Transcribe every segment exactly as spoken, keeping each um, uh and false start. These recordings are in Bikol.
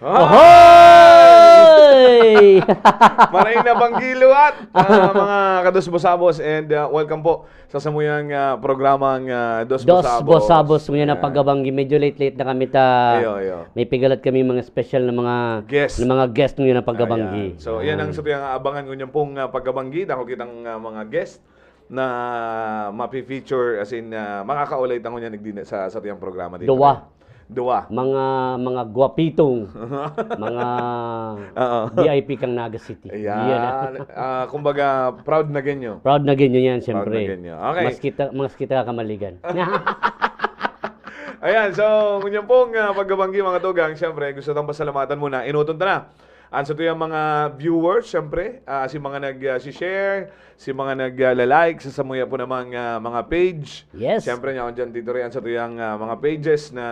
Ohoy! Maray na banggi liwat, ah, mga kados-bosabos, and, ah, welcome po sa samuyang, ah, programang, ah, Dos Dos Bosabos. Bosabos, ngunyan na Ayan. pagkabanggi. Medyo late-late na kami ta. Ayo, ayo. May pigalat kami mga special na mga, Guest. na mga guest ngunyan na pagkabanggi. Ayan. So, yan ang Ayan. satuyang aabangan ngunyan pong, ah, pagkabanggi. Dako kitang, ah, mga guest na mapi-feature, as in, ah, makakaulay tango niya nagdi-, sa, sa tuyang programa dito. Duwa. Duwa. Mga, mga gwapitong, mga Oo. V I P kang Naga City. Ayan. Yan. Ah, kumbaga, proud na ganyo. Proud na ganyo yan, Proud na siyempre. ganyo. Okay. Mas kita, mas kita kamaligan. Ayan, so, ngunyan pong, ah, pagkabanggi, mga tugang, siyempre, gusto tang pasalamatan muna. Inuton ta na. Ang sa tuyang mga viewers, siyempre, ah, si mga nag, ah, si share, si mga nag, ah, la-like sa samuya po namang, ah, mga page. Yes. Siyempre, nyaon dyan, Tito Ray, ang sa tuyang, ah, mga pages na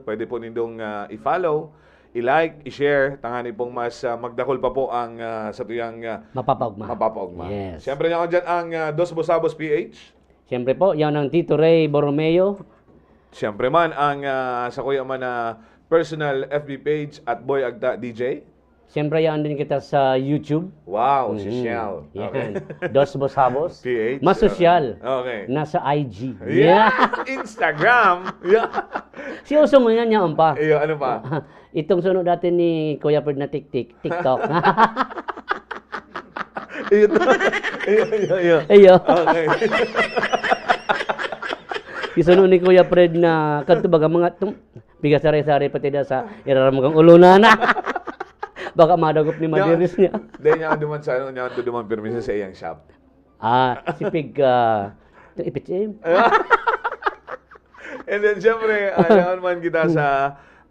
pwede po nindong, ah, i-follow, i-like, i-share, tangani pong mas, ah, magdakol pa po ang, ah, sa tuyang, ah, Mapapaugma. mapapaugma. Yes. Siyempre, nyaon dyan ang, ah, Dos Bosabos P H. Siyempre po, yan ang Tito Ray Borromeo. Siyempre man, ang, ah, sa kuya man na personal F B page at Boy Agta D J. Siyempre, yan din kita sa YouTube. Wow, si Mhm. Shell. Yan. Okay. Dos Bosabos. P H, Mas okay. sosyal. Okay. Nasa I G. Yeah! Yeah. Instagram! Yeah! Si uso mo yan, yan pa. Iyo, ano pa? Itong sunod dati ni Kuya Fred na tiktik, TikTok. Iyo to. Iyo, iyo, iyo. Iyo. Okay. Isuno ni Kuya Fred na kadto baga mga tum-, piga sari-sari pati na sa iraram kang ulo na na. Baka madagop ni Yan. madiris niya. Dahil niya duman sa ano, niya duman pirmi sa iyang shop. Ah, si Pig, ah, itong ipitsim. And then, syempre, ah, yaon man kita sa,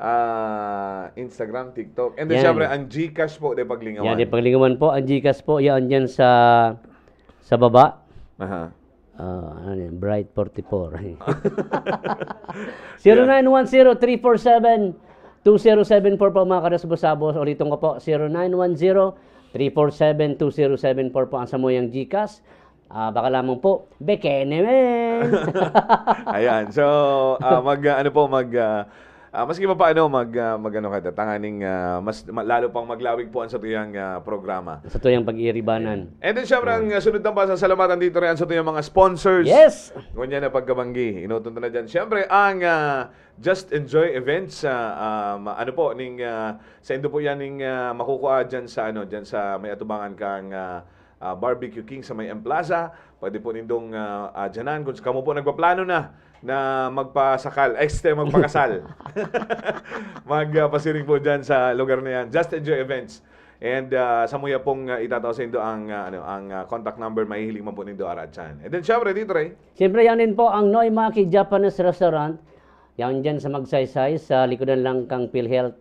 ah, Instagram, TikTok. And then, Yan. syempre, ang GCash po, di paglingawan. Yan, di paglingawan po. Ang GCash po, yan dyan sa, sa baba. Aha. Ah, ano yan? Bright forty-four. Zero nine one zero, three four seven, two zero seven four po, mga kadasbosabos. Ulitin ko po, zero nine one zero, three four seven, two zero seven four po ang samuyang GCash. Ah, baka lamang po, bekene men. Ayan. So, ah, mag, ah, ano po, mag, ah, ah, maski pa paano, mag, ah, mag, ano ka, tanganing, ah, mas, ma-, lalo pang maglawig po ang satuyang, ah, programa. Satuyang pag-iiribanan. And then, syempre, ang, ah, sunod na pasasalamatan dito rin ang satuyang mga sponsors. Yes! Ngunyan na pagkabanggi. Inuton na dyan. Syempre, ang, ah, Just Enjoy Events, ah, ah, ma-, ano po, ning, ah, sa indo po yan ning, ah, makukuha dyan sa, ano, dyan sa may atubangan kang, ah, ah, Barbecue King sa may M Plaza. Pwede po nindong, ah, ah, dyanan. Kung kamo po nagpaplano na, na magpasakal, ay, este, magpakasal. Mag, ah, pasiring po dyan sa lugar na yan. Just Enjoy Events. And, ah, samuya pong, ah, itatao sa indo ang, ah, ano, ang, ah, contact number, mahihiling man po nindo arat dyan. And then, syempre, dito, Ray. Siyempre, yan din po ang Noimaki Japanese Restaurant. Yan dyan sa Magsaysay, sa likodan lang kang PhilHealth,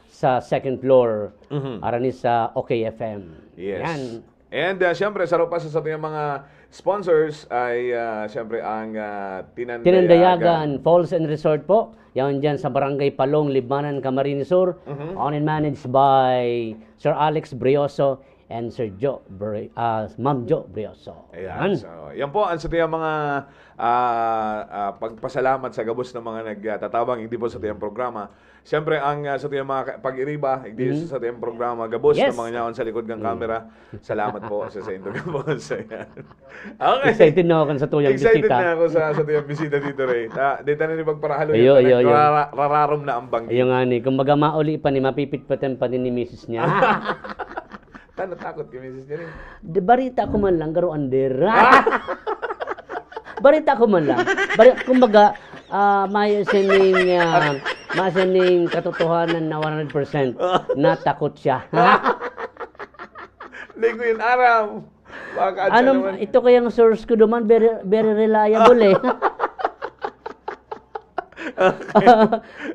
sa second floor, Mhm. arani sa OK F M. Yes. Yan. And, ah, siyempre, sa rupa sa satuyang mga sponsors ay, ah, siyempre, ang, ah, Tinandayagan. Tinandayagan Falls and Resort po. Yan dyan sa Barangay Palong, Libmanan, Camarines Sur. Mhm. Owned and managed by Sir Alex Brioso and Sir Joe Bri-, ah, Ma'am Jo Brioso. Ayan. Yan. So, yan po ang satuyang mga, ah, ah, pagpasalamat sa gabos na mga nagtatabang, hindi po sa tuyang programa. Siyempre, ang, ah, satuyang mga ka-, pag-iriba, hindi Mhm. sa satuyang programa, gabos Yes. na mga nyaon sa likod ng Mm. camera. Salamat po sa, sa indo gabos. Ayan. Okay. Excited na ako kan satuyang Excited bisita. na ako sa, sa tuyang bisita dito, Ray. Ta, di tayo ni pagparahalo Ayo, yun. ayo, ayo. Rara-, rararom na ang banggi. Ayo nga ni, kumbaga mauli pa ni, mapipit pa tayo pa ni misis niya. Ta, natakot ka, misis niya rin. Di, barita ko man lang, garo under. Ah! Barita ko man lang. Bari-, kumbaga, ah, may sining, ah, may sining katotohanan na one hundred percent. Natakot siya. Hindi ko yun aram. Baka Ano, naman. ito kayang source ko duman, very, very reliable eh. Okay.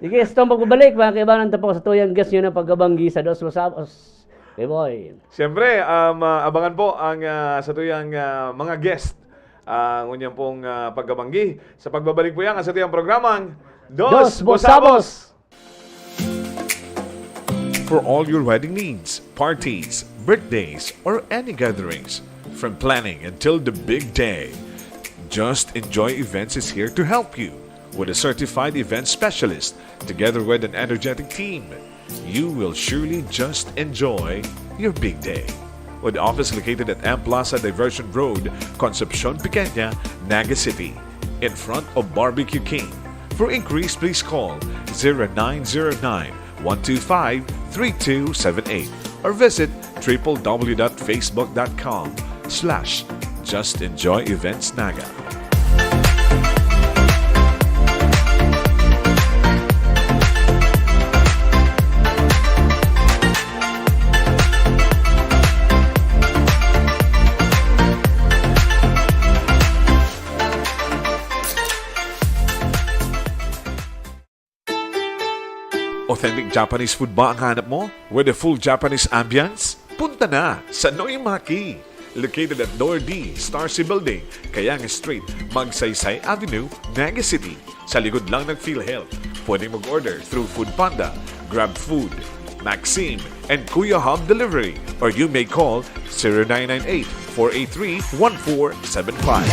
Sige, sa atong pagbabalik, mga kaibanan, tapos sa tuyang guest nyo na pagkabanggi sa Dos Los Sapos. Okay, boy. Siyempre, um, ah, abangan po ang, ah, sa tuyang, ah, mga guest. Ah, ngunyan pong, ah, pagkabanggi. Sa pagbabalik po yan, sa tuyang programang Dos Dos Bosabos! Bosabos! For all your wedding needs, parties, birthdays, or any gatherings, from planning until the big day, Just Enjoy Events is here to help you with a certified event specialist together with an energetic team. You will surely just enjoy your big day. With office located at M Plaza Diversion Road, Concepcion Pequeña, Naga City, in front of Barbecue King. For inquiries, please call zero nine zero nine, one two five, three two seven eight or visit triple w dot facebook dot com slash just enjoy events naga. Authentic Japanese food ba ang hanap mo? With a full Japanese ambience? Punta na sa Noimaki! Located at Door D, Star C Building, Kayang Street, Magsaysay Avenue, Naga City. Sa likod lang ng PhilHealth. Pwedeng mag-order through Food Panda, Grab Food, Maxim, and Kuya Hub Delivery. Or you may call zero nine nine eight, four eight three, one four seven five.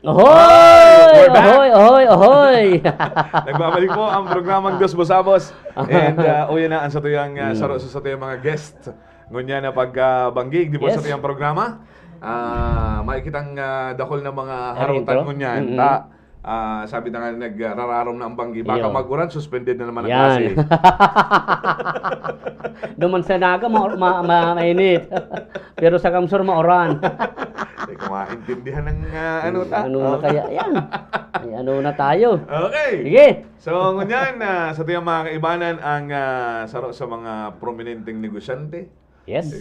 Ohoy! We're back! Ohoy, ohoy, ohoy! Nagbabalik po ang programang Dos Busabos. And, ah, uya na ang satuyang, ah, Mm. saro sa satuyang mga guest. Ngunyan na pag, ah, banggig, di ba, Yes. satuyang programa? Ah, makikitang, ah, dakul na mga Ay, harotan ito? Ngunyan. Mm-mm. Ta, ah, sabi na nga, nagrararom na ang banggi. Baka Iyo. mag-uran, suspended na naman ang Yan. klase. Duman sa Naga, ma-, ma-, ma-, mainit. Pero sa Kamsur, mauran. Hindi ko maintindihan ng, ah, ano, ta? Ano na Oh. kaya yan? May ano na tayo. Okay. Sige. So, ngunyan, ah, satuyang mga kaibanan ang, ah, saro sa mga prominenteng negosyante. Yes.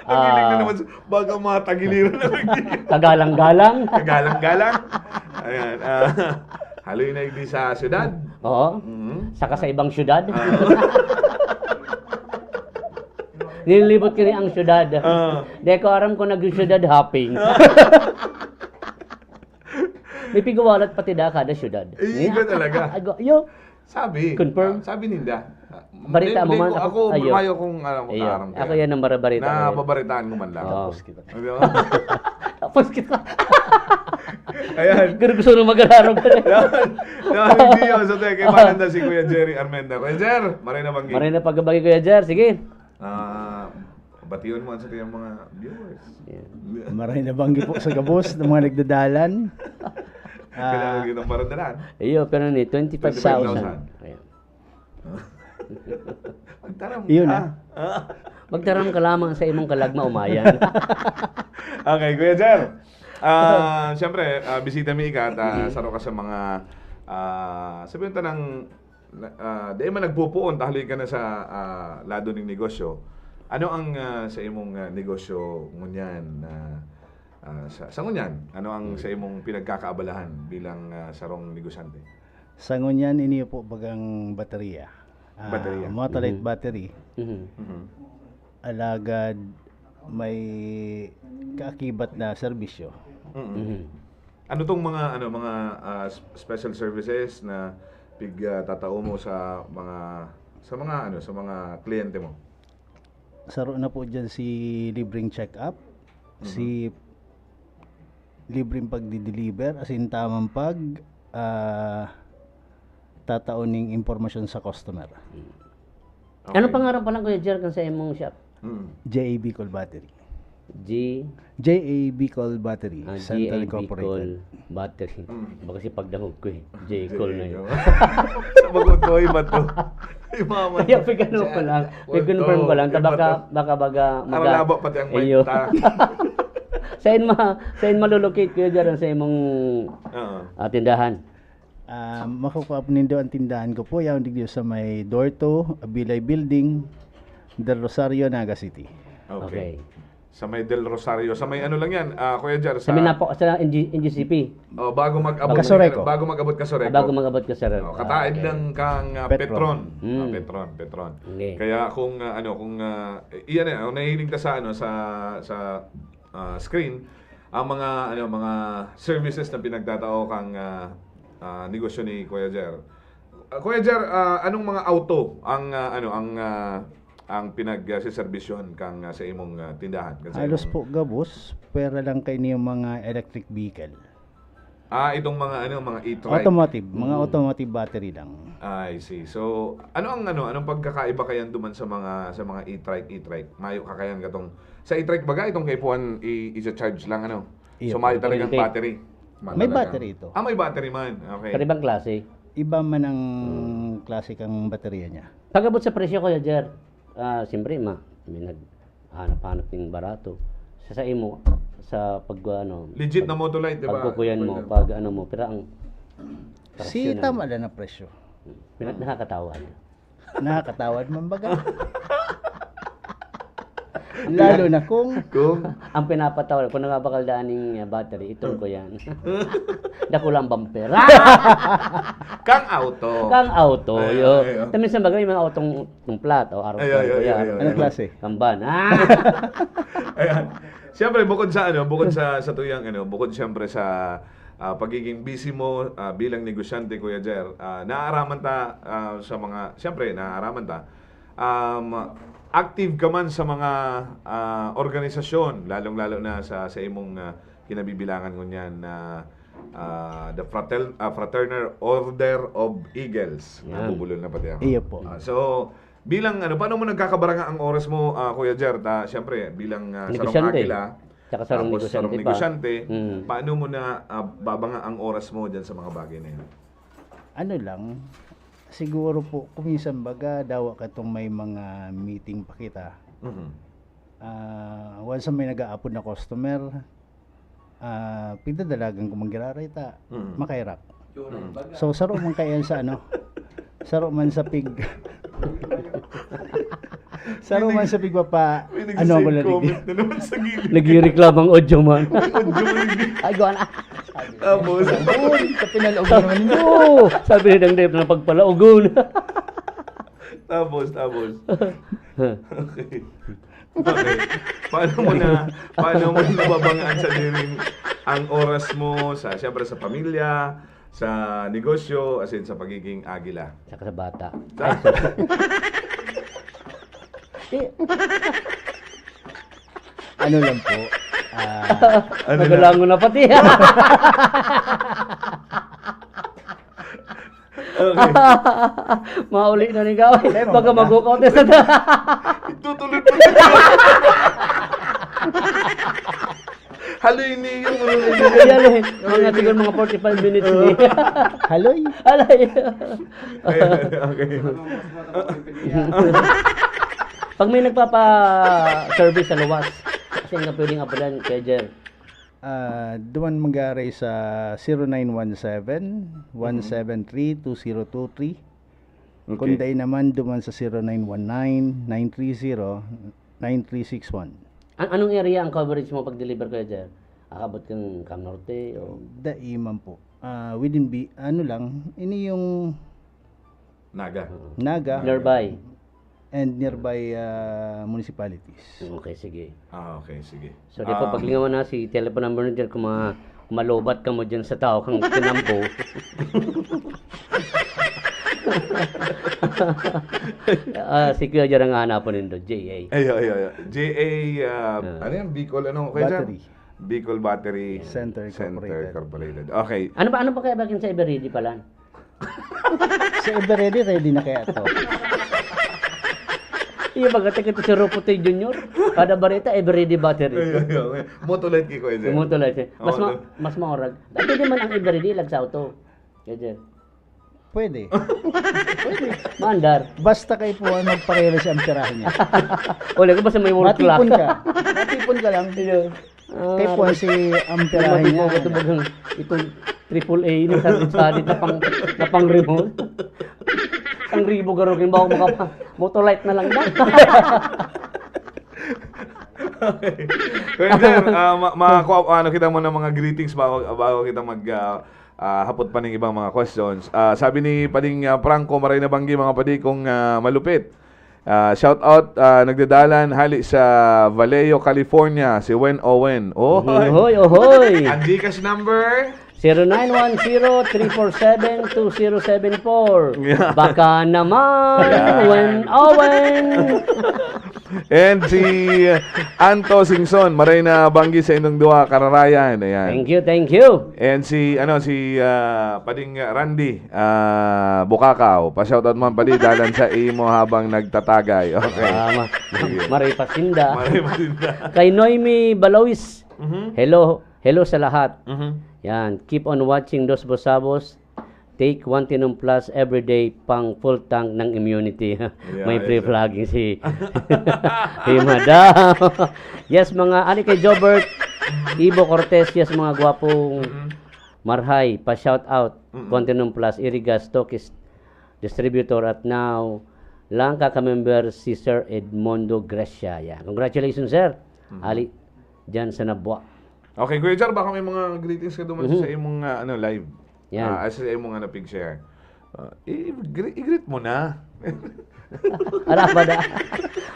Ang hilig na Ah. naman sa, baka mga tagiliran na lang din. Kagalang-galang. Kagalang-galang. Ayan, ah, haloy na igdi sa syudad. Oo. Mhm. Saka sa ibang syudad. Ah. Nililibot ko rin ang syudad. Ah. Di ko aram kung nag-syudad hopping. May pigwalat pati da kada syudad. Eh, iba talaga. Ago-, yo. Sabi. Confirm? Ah, sabi ninda. Barita Hindi, mo hindi man, ko, ako, ako, ayo. mayo kong, ano, Ayo. kaaram ko Ako yan. yan ang barabarita ko yan. Nababaritaan ko man lang. Oo. Tapos kita. Ano? Tapos kita. Ayan. Pero gusto nung mag-ararog ka na. Yan. Yan, hindi yun. So, teka, kaibanan na si Kuya Jerry Armendar. Kuya Jer, maray na banggi. Maray na pagkabagi, Kuya Jer. Sige. Ah, bation mo sa tuyang mga viewers. Yeah. Maray na banggi po sa gabos ng mga nagdadalan. Kailangan Ah. kitang parandalan. Iyo, pero ni twenty-five thousand. Twenty-five thousand. Ayan. Magtaram Iyon ka. na. Magtaram ka lamang sa imong kalagma, umayan. Okay, Kuya Jer. Ah, siyempre, ah, bisita mi ika at, ah, Mm. saro ka sa mga, ah, sabihin ta ng, na, ah, di man nagpupuon, tahaloy ka na sa, ah, lado ning negosyo. Ano ang, ah, sa imong, ah, negosyo ngunyan na, ah, sa, sa ngunyan? Ano ang Mm. sa imong pinagkakaabalahan bilang, ah, sarong negosyante? Sa ngunyan, ini po bagang baterya. Ah, Baterya. Motolite Mhm. battery. Mhm. Mhm. Alagad may kaakibat na serbisyo. Mm-mm. Mhm. Ano tong mga, ano, mga, ah, s-, special services na pig, ah, tatao mo sa mga, sa mga, ano, sa mga kliyente mo? Saro na po dyan si libreng check-up, Mhm. si libreng pagdi-deliver, as in tamang pag, ah, tatao ning impormasyon sa customer. Mm. Okay. Anong pangaran pa lang, Kuya Jer, kan sa imong shop? Mm. J A Bicol Battery. G? J A Bicol Battery, Ah, Center J A Bicol Incorporated. Battery. Mm. Baka si pagdangog ko eh. J Col na yun. Sa bago to, iba to. Iba man Kaya to. pag ano ko lang, J-, pag-confirm ko lang, iba baka, to. baka baga maga-, Aralaba pati ang Iyo. mic ta. Saan ma-, saan malulocate, Kuya Jer, sa imong, Oo. ah, tindahan? Ah, makukuha po nindo ang tindahan ko po, yaon digdi sa may door two, Abilay Building, Del Rosario, Naga City. Okay. Okay. Sa may Del Rosario, sa may ano lang yan, ah, Kuya Jer, Sa may sa napo-, sa N G, N G C P. Oh, bago mag-abot Kasureco. ng, bago mag-abot Kasureco. Ah, bago mag-abot Kasureco. Oh, kataid Ah, okay. lang kang, ah, Petron. Petron. Mm. Ah, Petron, Petron. Okay. Kaya kung, ah, ano, kung, ah, iyan eh, kung nahihiling ka sa, ano, sa, sa, ah, screen, ang mga, ano, mga services na pinagtatao kang, ah, ah, negosyo ni Kuya Jer. Ah, Kuya Jer, ah, anong mga auto ang, ah, ano, ang, ah, ang pinagseserbisyon kang, ah, sa imong, ah, tindahan, kan sa Halos imong po gabos, pwera lang kayo yung mga electric vehicle. Ah, itong mga, ano, mga e-trike. Automotive, mga Mm. automotive battery lang. I see. So, ano ang, ano, anong pagkakaiba kayan duman sa mga, sa mga e-trike, e-trike? Mayo ka kayan katong, sa e-trike baga, itong kaipuhan i-, i-charge lang, ano? Iyo So, po. mayo talagang Kuryente. battery. May Talaga. battery ito. Ah, may battery man. Okay. Pero ibang klase. Iba man ang Hmm. klase kang baterya niya. Pag-abot sa presyo, Kuya Jer, ah, siyempre, ma-, may naghahanap-hanap ng barato. Sa, sa imo, sa pag, ano, Legit na pag-, Motolite, di ba, pagkukuyan mo, Kuya Jer? pag ano mo, pero ang Si presyo na tama lang na presyo. Pinag-, nakakatawa. Nakakatawa man baga. Lalo na kung Kung Ang pinapatawa, kung nangabakal daan ning, ah, battery, itong ko yan. Dako lang bumper. Kang auto. Kang auto, Ay, yo. ay, ay, oh. Tamis na bagay, may mga autong, yung flat, o araw Ay, ay, ko ay, yan. ay, ay, Anong ay. klase? Kamban. Ah! Ayan. Siyempre, bukod sa, ano, bukod sa, sa tuyang, ano, bukod siyempre sa, ah, pagiging busy mo, ah, bilang negosyante, Kuya Jer, ah, naaaraman ta, ah, sa mga, siyempre, naaaraman ta, um, active ka man sa mga, ah, organisasyon, lalong-lalo na sa, sa imong, ah, kinabibilangan ngunyan na, ah, the Fratel-, ah, Fraternal Order of Eagles. Yan. Nabubulol na pati ako. Iyo po. Ah, so, bilang, ano, paano mo nagkakabaranga ang oras mo, ah, Kuya Jer? Ta, siyempre, bilang, ah, sarong Negosyante. agila, Tsaka sarong tapos negosyante sarong pa. negosyante, Mm. paano mo na, ah, babanga ang oras mo dyan sa mga bagay na yun? Ano lang, siguro po, kung minsan baga, dawa katong may mga meeting pa kita. Mhm. Ah, once may nag-aapod na customer, ah, pigdadalagan ko man giraray ta, Mm. makairak. Mm. So, saro man kaiyan sa ano, saro man sa pig-, saro man sa pigpapa-, May ano ako lang, nagsi-send comment na naman sa gilid. Nagrereklamang audio man. May audio man, hindi. Ay, gawa na. Tapos? Uy, sa pinalaog naman ninyo. Sabi ni Dang Dave na pagpalaogon. Tapos, tapos? Okay. Okay. Paano mo na, paano mo nababangaan sa diring ang oras mo sa, siyempre, sa pamilya, sa negosyo, as in, sa pagiging agila? Saka sa bata. Sa Ay, sorry. Eh, ano lang po, ah, Ano na? Magalangon na pati. Okay. Mauli na ni Gaw. Eh, Baka mauna. magukaw tayo sa Itutuloy pa rin. Haloy niyo, marunong na. Ayan eh. Mga siguro mga forty-five minutes ni. Haloy. Alay. Ayan, okay. Pag may nagpapa-service sa luwas, kasi nga pwedeng apulan, Kuya Jer. Ah, duman mag-aaray sa zero nine one seven, one seven three, two zero two three. Okay. Kung dai naman, duman sa zero nine one nine, nine three zero, nine three six one. An-, anong area ang coverage mo pag-deliver, Kuya Jer? Aabot kang Cam Norte o Dai man po. Ah, within bi-, ano lang, ini yung Naga. Naga. Nearby. And nearby, ah, municipalities. Okay, sige. Ah, okay, sige. So, di po, Um, paglingawan na si telephone number ni Jer kung mga Malubat ka mo dyan sa tao kang kinampo. Ah, si Kuya Jar ang hanapon nindo, J A. Ayo, ayo, ayo. J A, ah, Ah. ano yan? Bicol, ano? Kuya Jar? Battery. Bicol Battery Center Center Incorporated. Incorporated. Okay. Ano ba, ano ba kaya bagay sa Eveready pala? Sa Eveready, ready na kaya to? Iyo, baga, tika to si Ropotoy Junior. Kada bareta, Eveready Battery. Ayo, ayo, ayo. Motolite ki Kuya Jar. Yung Motolite, eh. Mas Oo, ma-, no? Mas maurag. Dati di man ang Eveready, lag sa auto. Kuya Jar. Pwede. Pwede. Maandar. Basta kaipuhan magpareho si amperahe niya. Wala ko, basta may wall clock. Matipon ka. Matipon ka lang. Iyo. Ah, Kaipuhan si amperahe niya. Matipon ka, ito bagang, itong triple A, ini sa, sa, na pang, na pang remote. Ang ribo garo, kin bago makapa-, Motolite na lang na. Okay. Kuya Jar, ah, ma-, makakuha, ano, kita mo ng mga greetings bago, bago kita mag, ah, ah, hapot pa ning ibang mga questions. Ah, sabi ni Pading, ah, Franco, maray na banggi, mga padi, kung, ah, malupit. Ah, shout out, ah, nagdadalan hali sa Vallejo, California, si Wen Owen. Ohoy! Ohoy, ohoy! Ang GCash number? Zero nine one zero three four seven two zero seven four. Yeah. Baka naman, Yeah. Wen Owen! And si Anto Singson, maray na banggi sa inyong duwa, kararayan. Ayan. Thank you, thank you. And si, ano, si, ah, Pading Randy, ah, Bukakaw. Pa-shoutout man, Padi, dalan sa imo habang nagtatagay. Okay. Ah, ma-, Sige. Maray pa sinda. Maray pa sinda. Kay Noemi Balawis, Mhm. hello, hello sa lahat. Mhm. Yan, keep on watching Dos Busabos. Take One Tinom Plus everyday, pang full tank ng immunity. Yeah, May free yes, sir. Vlogging si, si Madam. Yes, mga, ani kay Jobert, Ibo Cortez, yes, mga gwapong Mm-mm. marhay, pa-shout out, Mm-mm. One Tinom Plus, Irigas, Tokis Distributor, at now, lang kaka-member si Sir Edmondo Gracia. Yeah. Congratulations, sir. Mm-hmm. Ali, dyan sa Nabua. Okay, Kuya Jar, baka may mga greetings ka duman Mhm. sa imong, ah, ano, live. Yan. Ah, sa imong, ano, pig share. Ah, i-, i-gre-, i-greet mo na. Ala ba da?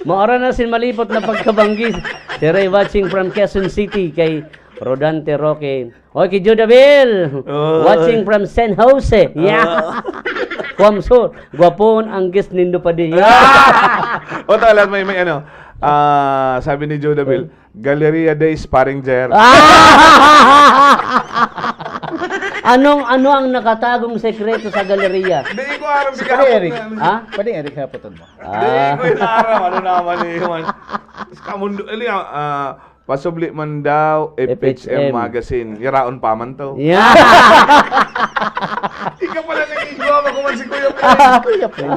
Maura na sin malipot na pagkabanggi. Si Ray watching from Quezon City kay Rodante Roque. Oy, kay Judabel! Oh. Watching from San Jose. Yeah. Oh. Kuwam Sur. Gwapon ang guest nindo pa di. Yeah. O, tala, may, may ano. Ah, sabi ni Judabel, Oh. Galleria Days, paring Jer. Anong, ano ang nakatagong sekreto sa galeriya? Di ko aram, Si di Pare ako Eric. na, ano. Ha? Pwede Eric, hapoton mo. Di Ah. ko inaram, ano naman eh, man. Sa Kamundo, ali, ah, ah, pasubli man daw, F H M F H M. Magazine. Yaraon pa man to. Yeah. Ikaw pala naging guwapa ko man si Kuya Pres. Kuya Pres.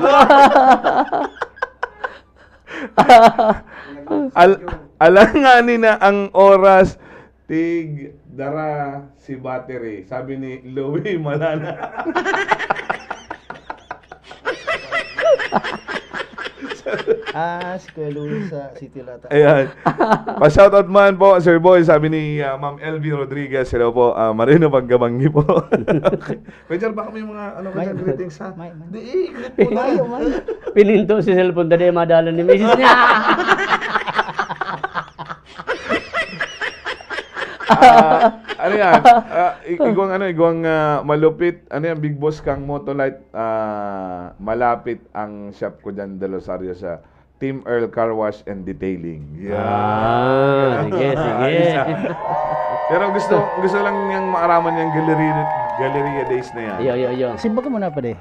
Al-, alanganin na ang oras, tig dara si battery, sabi ni Louie Malana. Ah, si Kuya Louie sa City Lata. Ayan. Pa-shoutout man po, Sir Boy, sabi ni, ah, Ma'am L V Rodriguez. Hello po, ah, Marino Pagkabanggi po. Kuya Jar, baka may mga ano ka May, dyan, greetings, ha? may, may. Di, i-greet mo na. Mayo, mayo. Pininto si cellphone, dali madalan ni misis niya. Ah, ano yan? Ah, i-, igwang ano, igwang, ah, malupit. Ano yan, Big Boss kang Motolite, ah, malapit ang shop ko dyan, Del Rosario, sa Team Earl Car Wash and Detailing. Yeah. Ah, sige, sige. Isa. Pero gusto, gusto lang niyang maaraman yung Galleria, Galleria Days na yan. Iyo, iyo, iyo. Simbaga mo na, pare.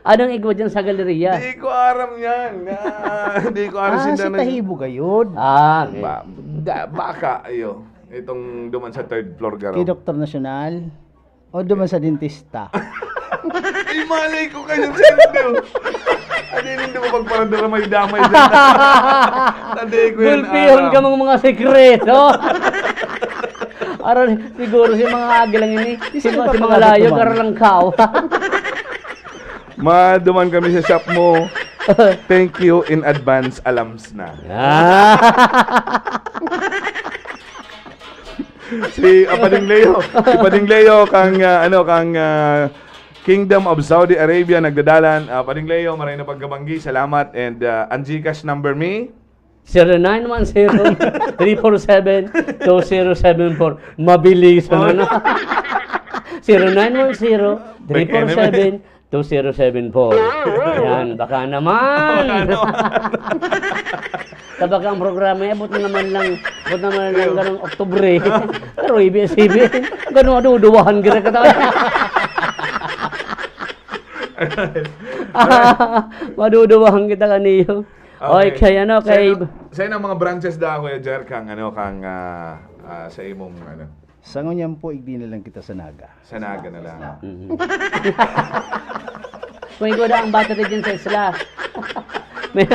Anong igwa dyan sa galeriya? Di ko aram yan. Ah, di ko aram Ah, sinda si nag- Tahibo gayod. Ah, okay. Ba-, da-, baka, iyo. Itong duman sa third floor, garo. Kay Doktor Nasyonal. O, duman sa dentista. Ay, malay ko kayo, sir, no? Ano yun, hindi ko magparadala, may damay dyan. Tandi ko yan, Gulpihon araw. Ka mong mga sekreto. Aral, siguro si mga agi lang ini. Si Isa mga, pa si mga pangalan layo, ko, ma'am. Karalang kao. Maduman kami sa shop mo. Thank you in advance, alams na. Ah. Si, ah, Pading Leo. Si Pading Leo, kang, ah, ano, kang, ah, Kingdom of Saudi Arabia, nagdadalan. Ah, Pading Leo, maray na pagkabanggi. Salamat. And, ah, ang GCash number mi? Zero nine one zero, three four seven, two zero seven four. Mabilis ang ano. Zero nine one zero, three four seven, two zero seven four. Yan, baka naman. Baka naman. Tabaka ang programa, eh, abot na naman lang, abot naman lang ganong Oktubre. Pero A B S-C B N, ganun, maduduwahan kita kata. Maduduwahan kita kaniyo. Okay. Oy, kay ano, kay Sa'yo na, sa'yo na mga branches da, Kuya Jer, kang ano, kang, ah, ah, sa imong ano? Sa ngunyan po, igdi na lang kita sa Naga. Sa Naga na lang. Mm. Kung ikaw daw ang battery dyan sa isla. May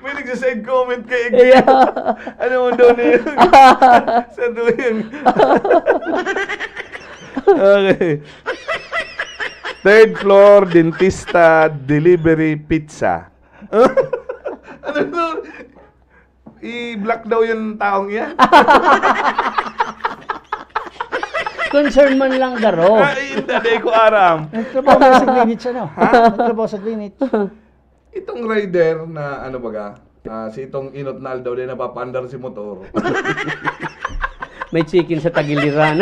May nagsasend comment kay Igdi. Yeah. Ano mo daw na yun? Sa tuyang. Okay. Third floor, dentista, delivery, pizza. Ano to? I-block daw yung taong yan. Concern man lang garo. Ay, hindi, di ko aram. Nagtrabaho sa Greenwich, ano? Ha? Nagtrabaho sa Greenwich. Itong rider na, ano baga, ah, si itong inot na aldaw din napapaandar si motor. May chicken sa tagiliran.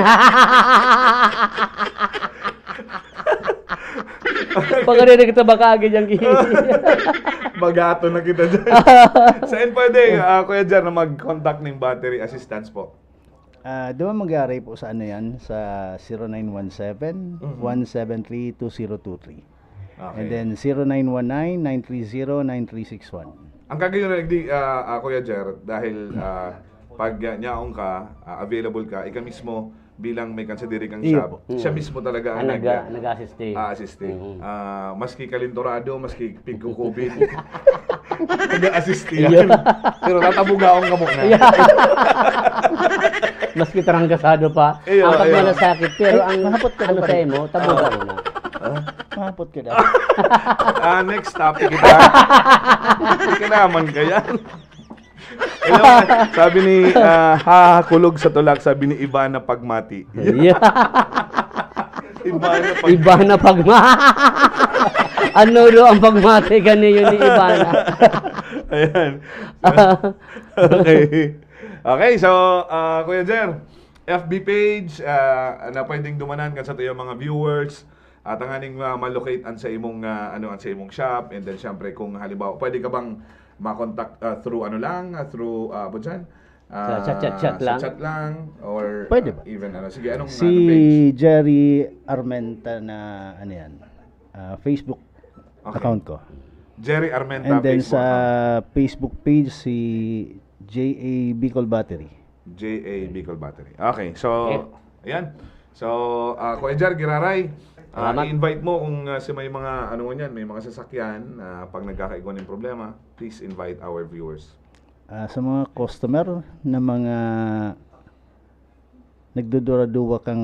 Pagkari na kita bakagi dyan, ki- Bagato na kita dyan. Saan pwede, ah, Kuya Jar, na mag-contact ng battery assistance po? Ah, di ba mangyari po sa ano yan? Sa zero nine one seven, one seven three, two zero two three. Okay. And then zero nine one nine, nine three zero, nine three six one. Ang kagayon na nagdi-, ah, ah, Kuya Jer, dahil, ah, pag, ah, nyaong ka, ah, available ka, ika mismo bilang may kansadiri kang Iyo shop, po. Siya Mm. mismo talaga ang Ang nag-, nag-, nag-assist eh. a-assist eh. Mm. Ah, maski kalintorado, maski pigko-covid, nag-assist Iyo. yan. Pero tatabugaon ka muna. Yeah. Maski tarangkasado pa, Iyo, ang iyo. pagmalasakit, pero Ay, ang mahapot ka ano ba? sa imo, tabugaon na. Ah. Mahapot ka daw. Ah, next topic kita. Kailangan ka yan. Hello, sabi ni, ah, hahakulog sa tulak, sabi ni Ivana Pagmati. Yeah. Ivana Pag- Ivana Pagma-, ano do ang pagmati kaniyo ni Ivana? Ayan. Okay. Okay, so, ah, Kuya Jer, F B page, ah, na pwedeng dumanan kan sa tuyang mga viewers, at tanganing ma-, ma-locate an sa imong, ah, ano, an sa imong shop, and then, syempre, kung halimbawa, pwede ka bang ma-contact, ah, through ano lang, ah, through, ah, ano dyan? Sa chat, chat, chat Ah, sa lang. chat lang, or, Pwede ah, ba? even, ano, sige, anong, Si ano, page? Jerry Armenta na, ano yan, ah, Facebook Okay. account ko. Jerry Armenta And then Facebook sa account. Facebook page, si J A Bicol Battery. J A Bicol Battery. Okay, so, Okay. ayan. So, ah, Kuya Jar, giraray, ah, Salamat. i-invite mo kung, ah, si may mga, ano ngunyan, may mga sasakyan, ah, pag nagkakaigwa ng problema, please invite our viewers. Ah, sa mga customer na mga nagdudura-duwa kang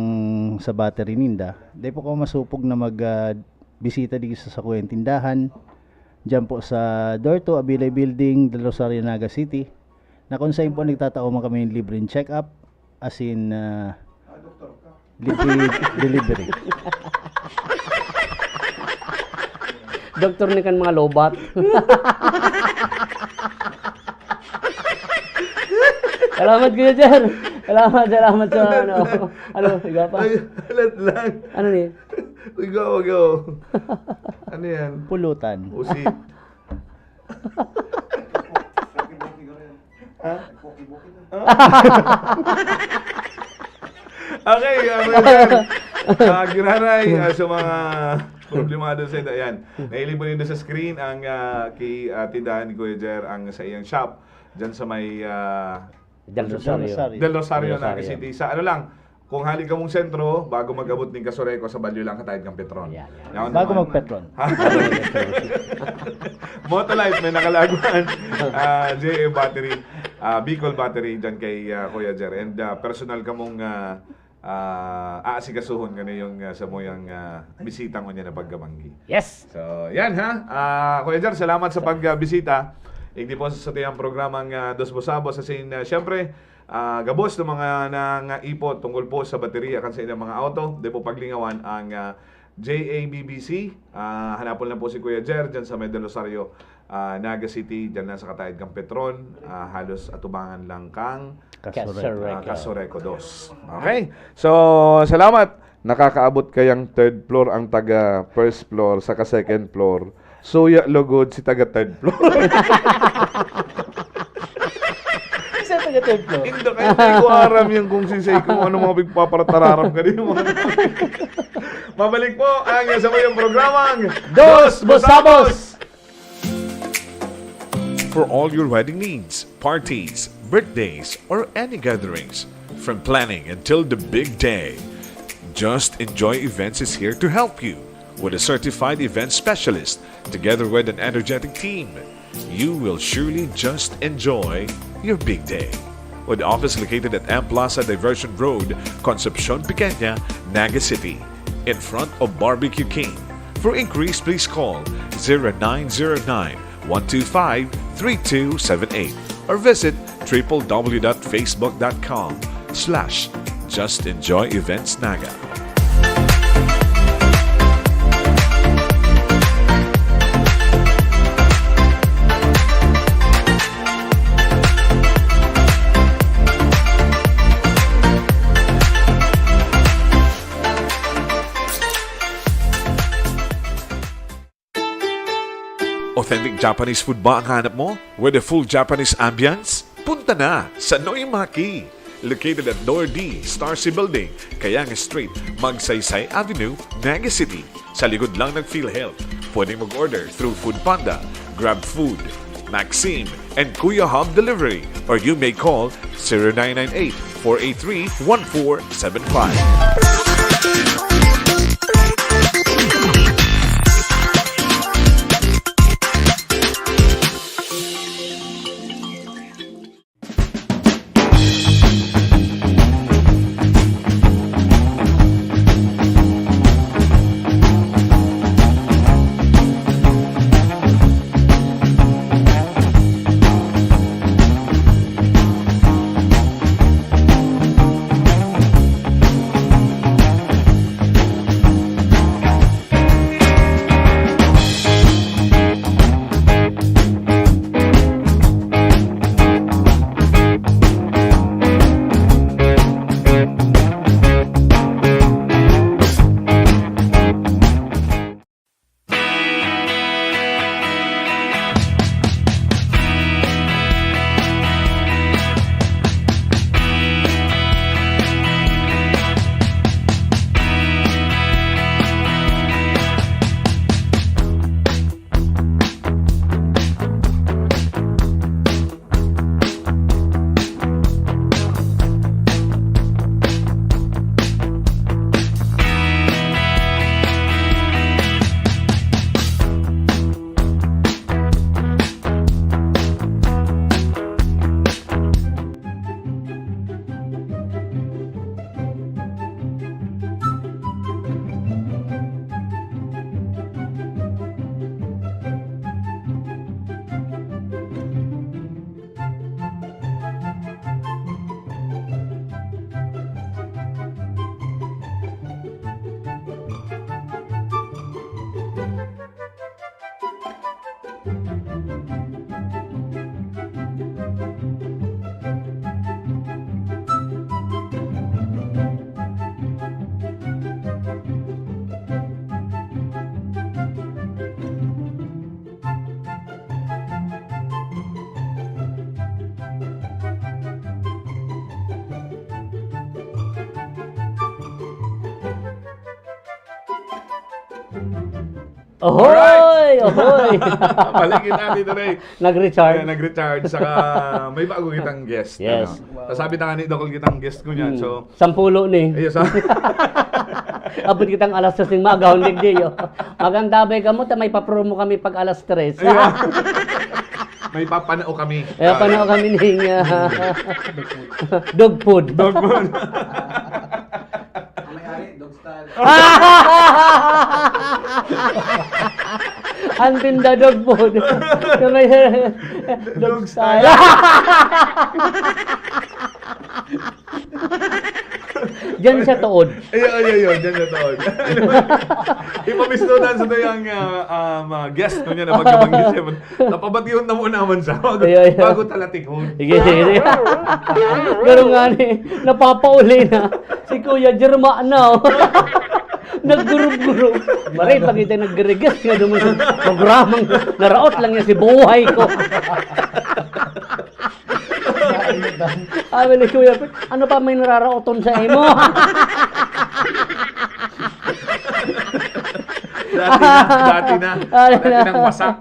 sa battery ninda, dai po kamo masupog na mag, ah, bisita digdi sa sakuyang tindahan. Diyan po sa Door two, Abilay Building, Del Rosario, Naga City, na kung saan po nagtatao man kami ng libreng check-up, as in, ah, libre delivery. Doktor ni kan mga lobat. Salamat, Kuya Jar. Salamat, salamat sa ano. Ano, higa pa? Ay, alat lang. Ano ni? Higa, higa. Ano yan? Pulutan. Usi. Ha? Okay, ah, Kuya Jar. Ah, giraray, ah, sa mga problemado sa ito. Ayan. Nailibon nindo sa screen ang, ah, ki-, ah, tindahan ni Kuya Jer, ang sa iyang shop. Diyan sa may, ah, Del Rosario. Del Rosario. Del Rosario, Del Rosario. Naga City. Sa ano lang, kung hali ka mong sentro, bago mag-abot ning Casureco, sa Balyo lang, kataid kang Petron. Yan, yan. Yan Bago naman. mag-Petron. Motolife, may nakalaguan. Ah, J A Battery, ah, Bicol Battery, dyan kay, ah, Kuya Jer. And, ah, personal ka mong, ah, ah, aasikasuhon ka na yung, ah, sa mo yung, ah, bisita mo niya na pagkabanggi. Yes! So, yan ha. Ah, Kuya Jer, salamat sa pagbisita. Igdi po sa satuyang programang, ah, Dos Busabos. As in, ah, syempre, ah, gabos ng mga nangaipot tungkol po sa baterya kan sa ilang mga auto. Di po paglingawan ang, ah, J A B B C. Ah, hanapon lang po si Kuya Jer dyan sa may Del Rosario, ah, Naga City, dyan lang sa kataid kan Petron, ah, halos atubangan lang kang, Casureco. ah, Casureco dos. Okay? So, salamat. Nakakaabot kayang third floor ang taga first floor saka second floor. Suya lugod si taga third floor. Isa taga third floor. Hindi kayo, hindi ko aram yan kung si Seiko, kung ano mga pagpaparatararam ka rin. Mabalik po ang isa po yung programang Dos Busabos! For all your wedding needs, parties, birthdays, or any gatherings, from planning until the big day, Just Enjoy Events is here to help you. With a certified event specialist, together with an energetic team, you will surely just enjoy your big day. With office located at M Plaza Diversion Road, Concepcion Pequeña, Naga City, in front of Barbecue King. For inquiries, please call zero nine zero nine, one two five, three two seven eight or visit triple w dot facebook dot com slash just enjoy events naga. Authentic Japanese food ba ang hanap mo? With a full Japanese ambience? Punta na sa Noimaki! Located at Door D, Star C Building, Kayang Street, Magsaysay Avenue, Naga City. Sa likod lang ng PhilHealth. Pwedeng mag-order through Food Panda, Grab Food, Maxim, and Kuya Hub Delivery. Or you may call zero nine nine eight, four eight three, one four seven five. Ohoy! Ohoy! Balik kita dito, Ray. Nag-recharge. Ayan, nag-recharge. Saka may bago kitang guest. Yes. Ano? Sabi na nga ni Dokol kitang guest ko niyan. Hmm. So, Sampulo ni. ayun, sa... Abot kitang alas tres ning maga, hindi di, oh. Maganda ba kamo, ta may papromo kami pag alas tres. Ayun. May papanao kami. Kaya panao kami ning ah, dog food. Dog food. Ang may-ari, dog style. Ang tinda dog food. Sa may Dog style. Diyan siya tuod. Ayun, ayun, ayun. Diyan na tuod. Ipamistotan sa tuyang, ah, ah, mga guest ko niya na pagkabanggi siya. Napabatihon na muna man siya bago, Iya, iya. bago talatikon. Sige, sige, sige. Pero nga ni, napapauli na. Si Kuya Jerma na, oh. Naggurub-gurub. Maray, pag ito nagregas nga duman sa programang naraot lang niya si buhay ko. Sabi ni Kuya Pet, "Ano pa may nararaoton sa imo?" Dati na, dati na. Dati na. Dati nang wasak.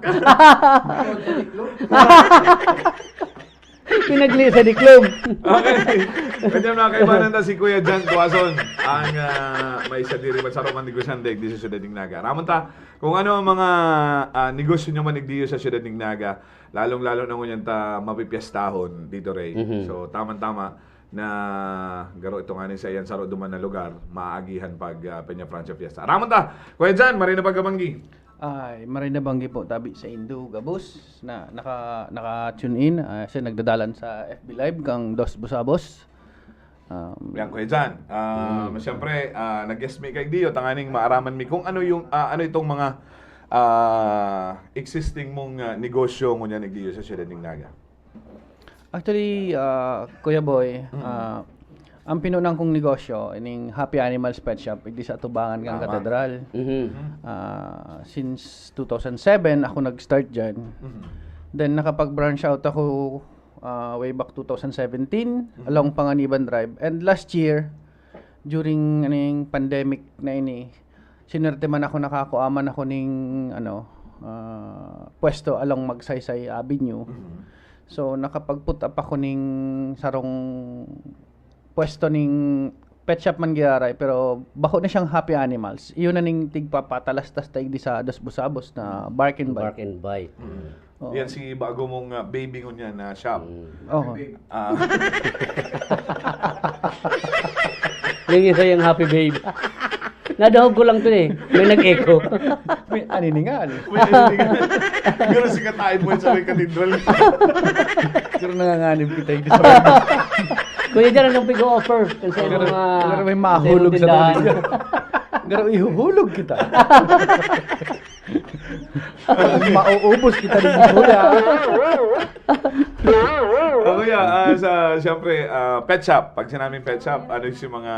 Pinagli sa diklom. Okay. Ganyan, mga kaibanan, ta si Kuya John Tuason, ang, ah, may sadiri man sa Roman Negosyante, digdi sa Siyudad ning Naga. Ramon ta, kung ano ang mga, ah, negosyo nyo man digdi sa Siyudad ning Naga, lalong-lalo na ngunyan ta mapipiestahon dito, Ray. Mhm. So, tamang-tama na garo ito nga ni sa iyan saro duman na lugar, maagihan pag, ah, Peña Francia Fiesta. Ramon ta, Kuya John, maray na pagkabanggi. Ay, maray na banggi po, tabi sa indo, gabos, na naka, naka-tune in, ah, siya nagdadalan sa F B Live kang Dos Busabos. Um, Yan, Kuya John. Ah, Mm. siyempre, ah, nag-guest mi kay Dio, tanganing maaraman mi kung ano yung, ah, ano itong mga, ah, existing mong, ah, negosyo ngunyan ni Dio sa Siyudad ning Naga. Actually, ah, Kuya Boy, Mm. ah, ang pinunan kong negosyo, ining Happy Animals Pet Shop, igdi sa atubangan kang Tama. Katedral. Mhm. Mhm. Ah, since two thousand seven, ako nag-start dyan. Mhm. Then, nakapag-branch out ako, ah, way back two thousand seventeen, Mhm. along Panganiban Drive. And last year, during, ano, yung pandemic na ini, sinwerte man ako, nakakua man ako ning, ano, ah, pwesto along Magsaysay Avenue. Mhm. So, nakapag-put up ako ning sarong pwesto ning pet shop man giraray, pero bako na siyang Happy Animals. Iyon na ning tigpapatalastas ta igdi sa Dos Busabos na Bark and Bite. Bark and Bite. Mm. Oo. Yan si bago mong, ah, baby ngunyan na shop. Mm. Oo. Ah. Yung isa yung Happy Babe. Nadahog ko lang to eh. May nag-echo. May aniningan. May aniningan. Siguro si Katay Boy sa may katedral. Siguro nanganganib kita yung Kuya Jan, anong pig-o-offer? Kasi Pero, mga pero may mahulog sa tindahan. Tubig. Pero ihuhulog kita. Mauubos kita rin, Kuya. Ah, Kuya, ah, sa, siyempre, ah, pet shop. Pag sinabing pet shop, ano yung mga,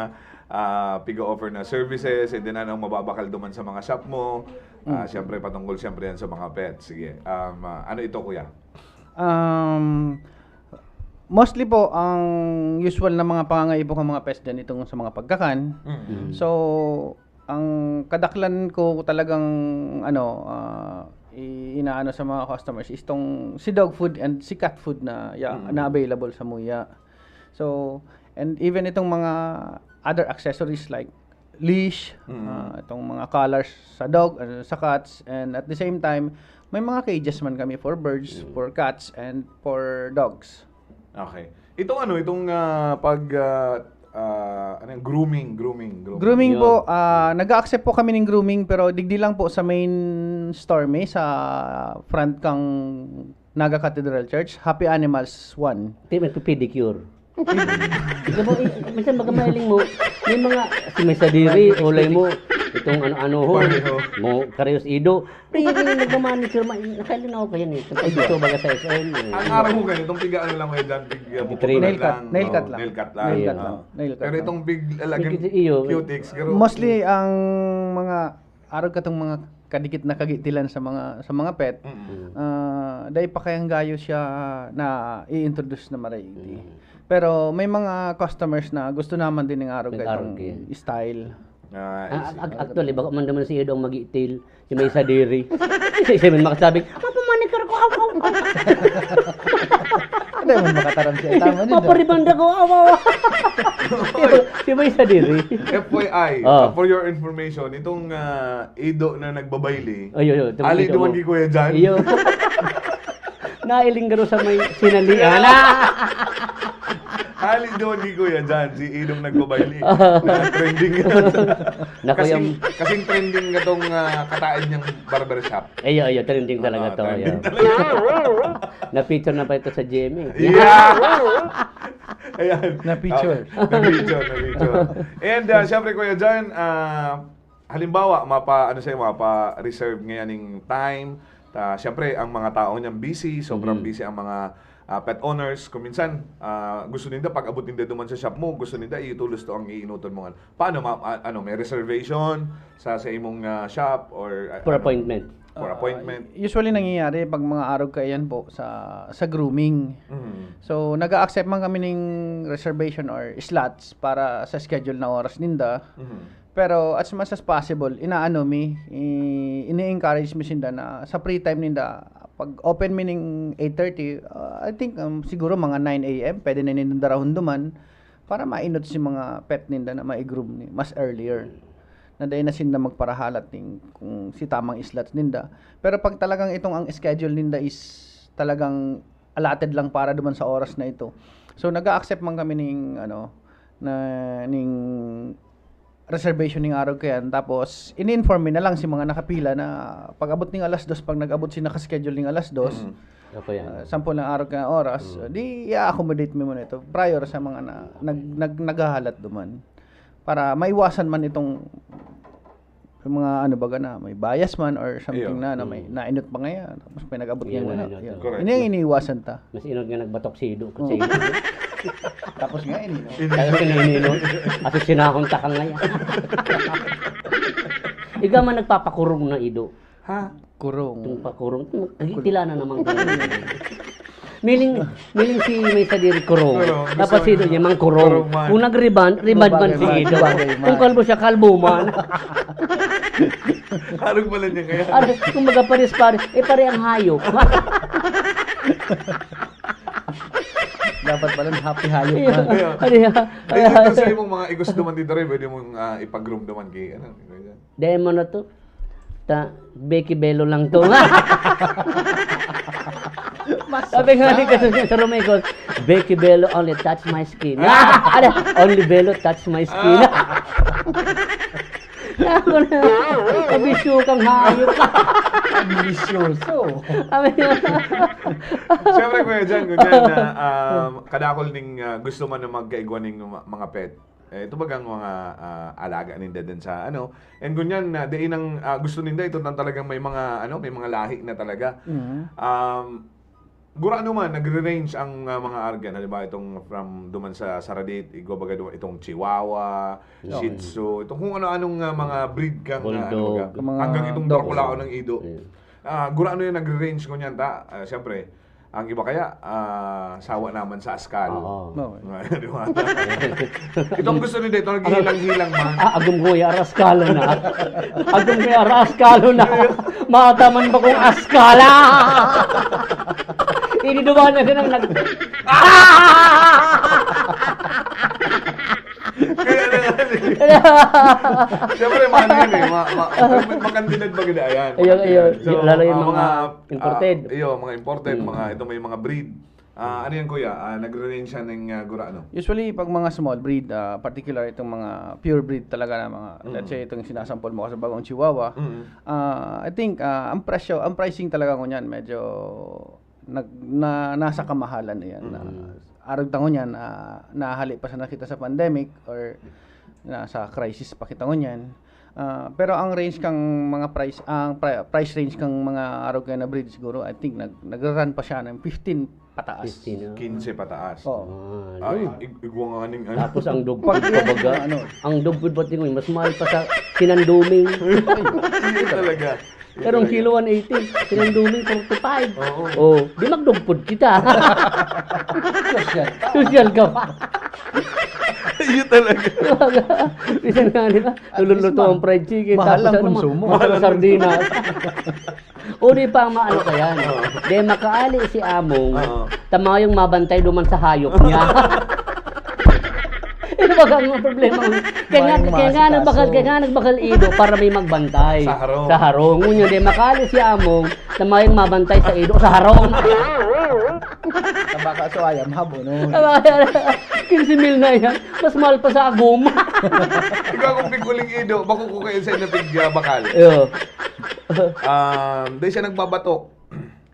ah, pig-o-offer na services, and then ano ang mababakal duman sa mga shop mo? Ah, Mm. Siyempre, patungkol siyempre yan sa mga pets. Sige, um, ah, ano ito, Kuya? Um, mostly po, ang usual na mga pangangaipo ng mga pets dyan, itong sa mga pagkakan. Mm. Mm. So, ang kadaklan ko talagang, ano, ah, i-, inaano sa mga customers is tong si dog food and si cat food na, ya-, Mm. na available sa Muya. So, and even itong mga other accessories like leash, Mm. ah, itong mga collars sa dog, ah, sa cats, and at the same time, may mga cages man kami for birds, Mm. for cats, and for dogs. Okay. Itong ano, itong, ah, pag, ah, ah, ano yan? Grooming, grooming, grooming. Grooming Yun. po, ah, nag-a-accept po kami ng grooming, pero digdi lang po sa main store mi, sa front kang Naga Cathedral Church, Happy Animals one. Di, may pedicure. Di ba, eh, minsan baga mahiling mo, may mga, si may sadiri, ulay mo, itong ano-ano ho, Pareho. mo, karayos ido. Pre, yung nagmamanicure, ma-, nakailan ako kayo eh. Tapos Ay, ito, baga sa S M, eh. Ang araw mo ganito, itong piga ano lang kayo dyan, pig, uh, Pig puputulan nail cut, lang. Nail cut Oh, lang. Nail cut lang. Nail cut Ah. lang. Nail cut Pero lang. itong big, uh, laging Pig iyo. cutex, garo. Mostly, ang mga arog katong mga kadikit na kagitilan sa mga, sa mga pet, Mm. Mm. ah, dai pa kayang gayo siya na i-introduce na maray. Mm. Pero may mga customers na gusto naman din ng arog Nag-arog katong yan. style. Ah, I Ah, see. ag-, actually, bako man naman si Edo ang magitil, si may sadiri. Isa-isa man makasabing, "Mapamanicure ko, aw, aw, aw." Hindi man makataram siya. Tama niya, Maparibanda ko, aw, aw, aw. Si may sadiri. F Y I, Oh. uh, for your information, itong, ah, ido na nagbabayli, Ay, ay, ay, itong ali ido duman mo. Ki Kuya Jan. Iyo. Nailing garo sa may sinalian. Ali duman ki Kuya Jan, si Idong nagbabayli. Na trending. Naku, Kasing, yung kasing trending katong, ah, kataed niyang barbershop. Ayo, ayo, trending talaga Ah, to, trending ayo. talaga. Na-feature na pa ito sa G M A. Yeah! Ayan. Na-feature. Ah, na-feature, na-feature. And, ah, syempre, Kuya Jan, ah, halimbawa, mapa, ano sa'yo, mapa-reserve ngayon ning time. Ta, siyempre, ang mga tao niyan busy, sobrang Mm. busy ang mga, ah, pet owners. Kung minsan, ah, gusto ninda, pag abot ninda duman sa shop mo, gusto ninda, itulos to ang iinuton mo. Paano, ma-, a-, ano, may reservation sa, sa imong, ah, shop or, ah, For ano? appointment. For Ah, appointment? usually nangyayari pag mga arog kaiyan po sa, sa grooming. Mhm. So, nag-a-accept man kami ning reservation or slots para sa schedule na oras ninda. Mhm. Pero as much as possible, inaano mi, i-, ini-encourage mi sinda na sa free time ninda, pag open mi ning eight thirty, ah, I think, um, siguro mga nine a m, pwede na nindang darahon duman para mainot si mga pet ninda na mai-groom ni mas earlier. Na dai na sinda magparahalat ning kung si tamang slots ninda. Pero pag talagang itong ang schedule ninda is talagang allotted lang para duman sa oras na ito. So, nag-a-accept man kami ning, ano, na, ning reservation ning arog kaiyan. Tapos, ini-inform mi na lang si mga nakapila na pag-abot ning alas dos, pag nag-abot si naka-schedule ning alas dos, Mm. Okay yan. ah, sampol na arog kaiyan oras, Mm. di i-accommodate mi muna ito prior sa mga na, nag, nag, naghahalat duman. Para maiwasan man itong, yung mga ano baga na, may bias man or something Iyo. na, na may Mm. nainot pa ngayon. Tapos may nag-abot Yan ngayon na, na, yan. yan. Correct. Ini ang iniiwasan ta. Mas inot nga nagbatok si Ido kung sa Mm. Ido. Tapos nga, ini, no? Tapos nga, ini, no? At sinahon ta ka ngayon. Iga man nagpapakurong na, Ido. Ha? Kurong. Itong pakurong. Itong, ay, tila na naman kayo. Miling, miling si may sadiri kurong. Kurong. Tapos Gusto si Ido niya, niya mang kurong. Kurong man. Kung nag-rebond, rebond man Bagay si man, Ido. bagay man. Kung kalbo siya, kalbo man. Harog pala niya kaya. Ano, kumbaga, pares-pares. Eh, pare ang hayop. Dapat pala, happy hayop Ayun. na. Ayun. Ano yan? Ayun, ito sa imong mga igos duman dito rin, pwede mong, ah, ipag-groom duman kay, ano, kay Dahil mo na to, ta, Becky Bello lang to. Sabi nga ni Kasunod sa Rumikos, "Becky Bello only touch my skin." Ano? "Only Bello touch my skin." Ako na, "Kabisyo kang hayop ka." Ambisyoso. Sabi niya, Siyempre, Kuya Jan, kung yan na, um, kadakol ning, ah, gusto man na magkaigwa ning ma-, mga pet, eh, ito bagang mga, ah, alaga ninda din sa ano. And ngunyan, na diin ang, ah, gusto ninda, ito na talagang may mga, ano, may mga lahi na talaga. Mhm. Um, gurano man, nagre-range ang, ah, mga arog kaiyan. Halimbawa, itong from duman sa Saradit, igwa baga duman, itong Chihuahua, Shih Okay. Tzu, itong kung ano-anong, ah, mga breed kang, ah, ano Bulldog. baga, Mga hanggang itong dog. Draculaon ng Ido. Yeah. Ah, gurano yan, nagre-range ngunyan ta. Ah, siyempre, ang iba kaya, ah, sawa naman sa askal. Oo. Oo. Di ba? Itong gusto ni Dito, naghihilang-hilang man. Ah, agom ko ya, araskalo na. Agom ko ya, araskalo na. Mataman ba kong askala? Ini duman na ganang nag- Kaya na nga, eh. Siyempre, mga ano yan, eh, ma-, ma-, ma-, makandilad ba ganda yan? Ayun, ayun. So, Lalo yung ah, mga mga, imported. ah, iyo, mga imported, Mm. mga, ito may mga breed. Ah, ano yan, kuya? Ah, nagre-range siya ng, ah, gurano? Usually, pag mga small breed, ah, particular itong mga pure breed talaga na mga, Mm. let's say, itong sinasampol mo sa bagong Chihuahua, Mm. ah, I think, ah, ang presyo, ang pricing talaga ko niyan, medyo nag-, na, nasa kamahalan na yan. Na, Mm. arog ta ngunyan, ah, nahali pa sana kita sa pandemic or nasa crisis pa kita ngunyan. Ah, pero ang range kang mga price, ang pri-, price range kang mga arog kaiyan na breed siguro, I think, nag-, nagra-run pa siya ng fifteen pataas. Fifteen, ah. Quince pataas. Oo. Ah, Ay, yun. ig-, igwa nga ning ano. Tapos ang dog food, Pag yan, kumbaga, ano. ang dog food, ba't yun, mas mahal pa sa sinanduming. Yun talaga. Pero ang kilo, one eighty. Sinanduming, forty-five. Oo. Oh, di mag-dog food kita. Sosyal ka. Sosyal ka pa. Yun talaga. Minsan nga, di ba? At least Luluto ma-, ang fried chicken, mahal tapos ang ano, ma-, konsumo. mahal ang sardinas. O, di pa, maano ka yan. Oo. De, makaali si Among, Oo. tamayong mabantay duman sa hayop niya. Ito ba ang problema? Kaya nga, Mayong kaya nga maasikaso. nagbakal, kaya nga nagbakal Ido para may magbantay. Sa harong. Sa harong. Ngunyan, di, makaali si Among, tamayong mabantay sa Ido sa harong. Tabaka so ayam, habo, no? Tama yan. Quince mil na yan. Mas mahal pa sa agom. Ikaw, kung piguling Ido, bako ko kayo sa inapig, ah, bakal. Iyo. Um, di siya nagbabatok.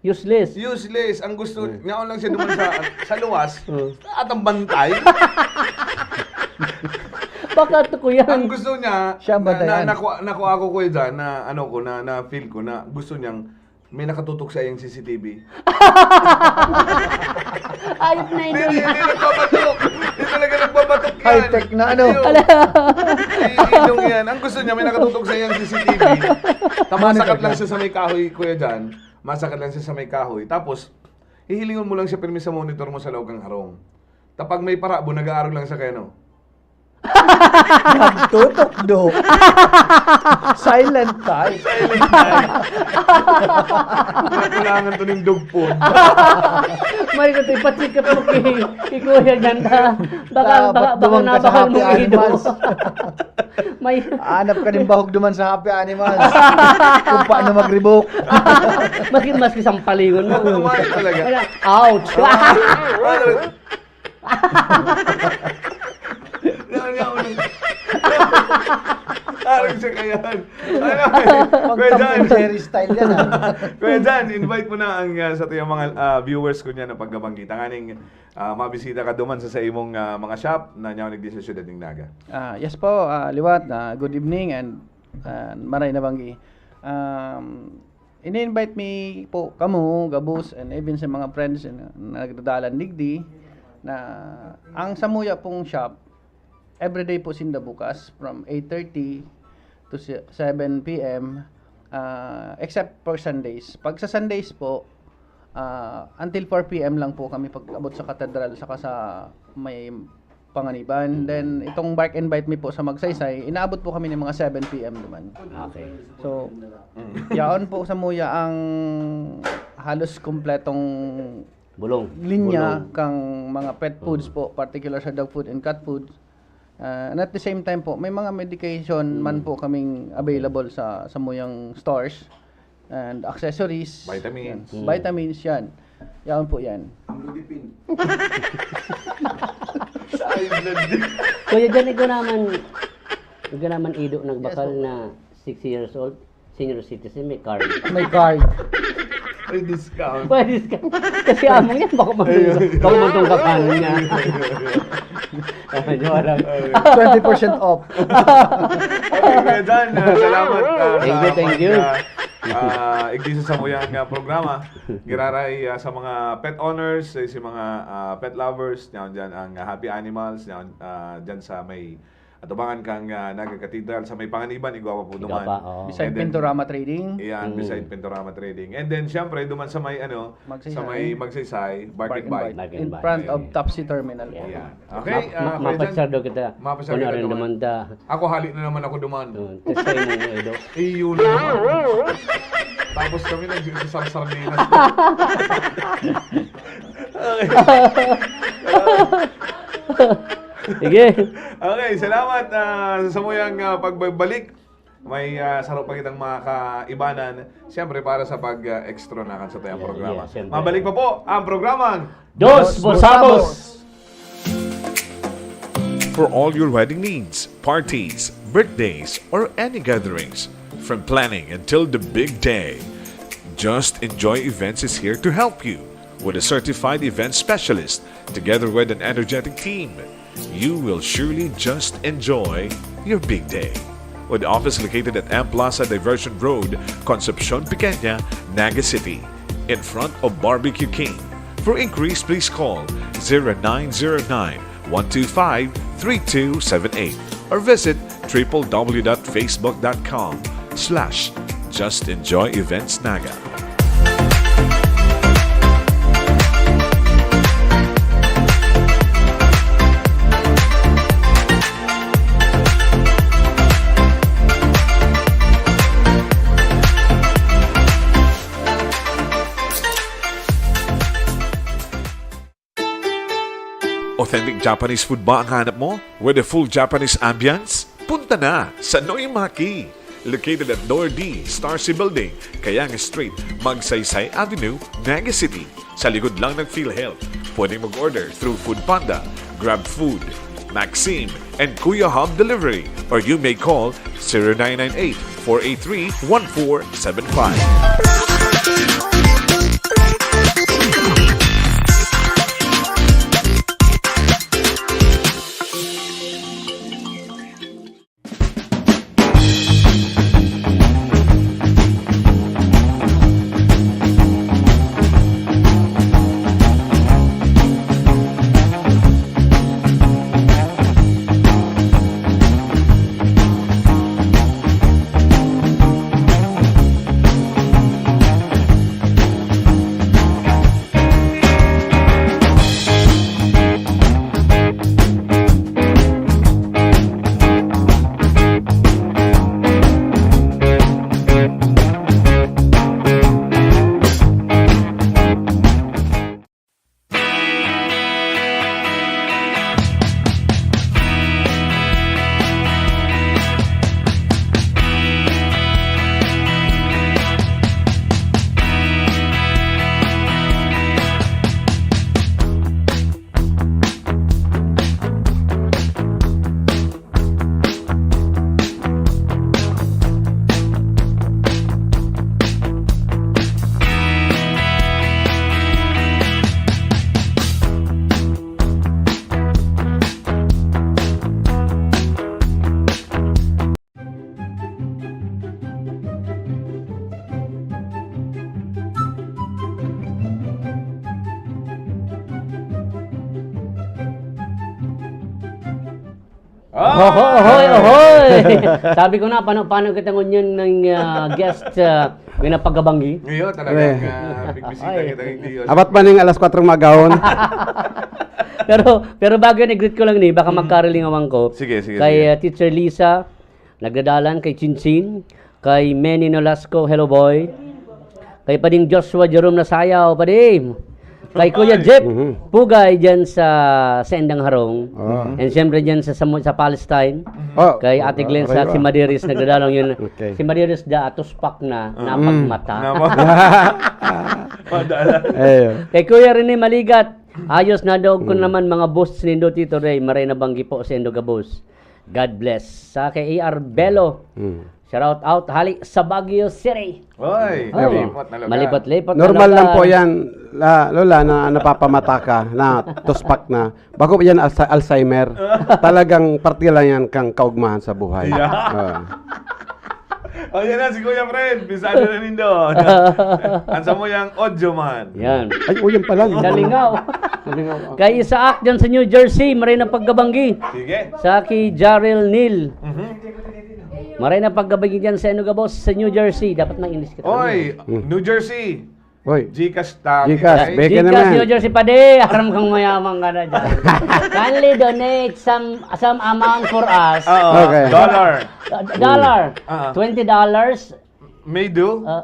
Useless. Useless. Ang gusto, Mm. ngaon lang siya duman sa, sa luwas, Mm. at ang bantay. Baka to, kuya. Ang gusto niya, Siya ang na, na, bantayan. nakuha, nakuha ko, Kuya Jan, na ano ko, na, na feel ko na gusto niyang may nakatutok sa iyang C C T V. Ayop na Hindi, hindi, hindi nagbabatok. Hindi talaga nagbabatok yan. High-tech na ano. Hindi, oh. Ala. Hindi, ilong yan. Ang gusto niya, may nakatutok sa iyang C C T V. Monitor Tamasakat lang lang. siya sa may kahoy, Kuya Jan. Masakat lang siya sa may kahoy. Tapos, hihilingon mo lang siya pirmi sa monitor mo sa laog kang harong. Tapag may parabo, nag-aarog lang siya kay ano. Nagtutukdo. Silent type. Silent type. Kailangan to ning dugpon. May ko, ipa-check up mo kay, kay Kuya Jan, ha? Baka, Dapat baka, baka duman ka sa nabakal Happy mong ido. Animals. May Hanap ka ng bahog duman sa Happy Animals. Kung paano mag-revoke. Maski, maski sampalingon mo. Oo, kumain talaga. Kaya, ouch! Ah, ah, Yan, yan, yan. Parang siya kaya. Ano, Pag Kuya Tom Jan. and Jerry style yan, ah. Kuya Jan, invite mo na ang, ah, sa tuyang mga, ah, viewers ko niyan na pagkabanggi. Tanganing, ah, mabisita ka duman sa, sa imong, ah, mga shop na niyaw nagdi sa siyudad ning Naga. Ah, yes po, ah, liwat, ah, good evening and, ah, maray na banggi. Um, Ini-invite mi po kamo, gabos, and even sa mga friends na nagdadalan digdi, na ang samuya pong shop, everyday po sinda bukas from eight thirty to se-, seven P M, ah, except for Sundays. Pag sa Sundays po, ah, until four P M lang po kami pag-abot sa katedral saka sa may Panganiban. Mm. Then, itong Bark and Bite mi po sa Magsaysay, inaabot po kami ng mga seven P M naman. Okay. So, Mm. yaon po samuya ang halos kumpletong Bulong. linya Bulong. kang mga pet foods Mm. po, particular sa dog food and cat food. Ah, and at the same time po, may mga medication man Mm. po kaming available sa samuyang stores. And accessories. Vitamins. Yan. Hmm. Vitamins yan. Yaon po yan. Amlodipine. Sa high blood din. Kuya Jan, ikaw naman, ikaw naman, Ido, nagbakal Yes po. na sixty years old, senior citizen, may card. May card. May discount. May discount. Kasi among yan, baka Ayun. magtungkap, baka magtungkap ano niya. Ayun. Joke lang. Ayun. Twenty percent off. Okay, Kuya Jan, ah, salamat, ah, Thank sa you, thank pag, you. ah, ah, igdi sa samuyang, ah, programa. Giraray, ah, sa mga pet owners, eh, si mga, ah, pet lovers, yaon dyan ang, ah, Happy Animals, yaon, ah, dyan sa may atubangan kang, ah, Naga Cathedral, sa may Panganiban, igwa pa po Igwa duman. pa, oo. Beside And then, Pintorama Trading. Yan, Mm. beside Pintorama Trading. And then, syempre, duman sa may, ano, Magsaysay. sa may Magsaysay, Bark Bark and and Bite. Bite. Bark and In Bite. front of Ayan. Topsy Terminal. Ayan. Okay, Ma-, ah, ma-, Kuya Jan, mapasyal daw kita. mapasyal Kung kita ano duman. naman ta. Ako, hali na naman ako duman. Oh, tas kayo mo, Edo. Iyo na naman. Tapos kami nagsasarsardinas. Okay. Sige. Okay, salamat, ah, sa samuyang, ah, pagbabalik. May, ah, saro pa kitang mga kaibanan, siyempre, para sa pag, ah, extra na kan sa tayong Yeah, programa. yeah, siyempre. Mabalik pa po ang programang Dos Busabos! For all your wedding needs, parties, birthdays, or any gatherings, from planning until the big day, Just Enjoy Events is here to help you. With a certified event specialist, together with an energetic team, you will surely just enjoy your big day. With office located at M Plaza Diversion Road, Concepcion Pequeña, Naga City, in front of Barbecue King. For inquiries, please call zero nine zero nine, one two five, three two seven eight or visit triple w dot facebook dot com slash just enjoy events naga. Authentic Japanese food ba ang hanap mo? With a full Japanese ambience? Punta na sa Noimaki! Located at Door D, Star C Building, Kayang Street, Magsaysay Avenue, Naga City. Sa likod lang ng PhilHealth. Pwedeng mag-order through Food Panda, Grab Food, Maxim, and Kuya Hub Delivery, or you may call zero nine nine eight, four eight three, one four seven five. Ohoy, ohoy! Sabi ko na, pano-pano kita ngunyan ng, ah, guest, ah, may napagabanggi? Ngayon, talagang, Eh. ah, bigbisita Ay. kita, hindi yun. Abat man yung alas kwatro magahon. Pero, pero bago yan, i-greet ko lang ni, baka Mm. magkarilingawan ko. Sige, sige, Kay, sige. ah, Teacher Lisa, nagdadalan, kay Chinchin, kay Manny Nolasco, hello boy. Kay Pading Joshua Jerome Nasayaw, Pading. Kay Kuya Jeff Mhm. Pugay dyan sa Sendang Harong. Ah. And siyempre dyan sa, sa, sa Palestine. Oh. Kay Ate Glenn sa Arriba. Si Madiris, nagdadalong yun. Okay. Si Madiris da, atos pak na, Mm. napagmata. Napa-, Madala. Ayun. Kay Kuya Rene Maligat, ayos, nadaog ko Mm. naman mga boss nindo, Tito Ray. Maray na banggi po sa indo gabos. God bless. Sa kay A R Bello, Mm. shout out, hali sa Baguio City. Oy, Oh. malipot na lugar. Malipot-lipot na Normal lang lugar. po yan, la-, Lola, na napapamata ka, na tuspak na. Bako yan, Alza-, Alzheimer. Talagang parte lang yan kang kaugmahan sa buhay. Yeah. Oo. Oh, yan na si Kuya Fred. Pisado na nindo. Ang samuyang audio man. Yan. Ay, oh, yan pala. Nalingaw. Nalingaw. Kay Isaac dyan sa New Jersey, maray na pagkabanggi. Sige. Sa ki Jarrell Neal. Mhm. Maray na pagkabanggi dyan sa Enugabos, sa New Jersey. Dapat mag-English ka. Oy, Hmm. New Jersey. Oy. GCash ta, GCash, okay? Beke GCash, naman. New Jersey, padi. Aram kang mayaman ka na dyan. Kindly donate some, some amount for us. Oo, Okay. dollar. Uh, dollar. Ah. Twenty dollars. May do? Uh,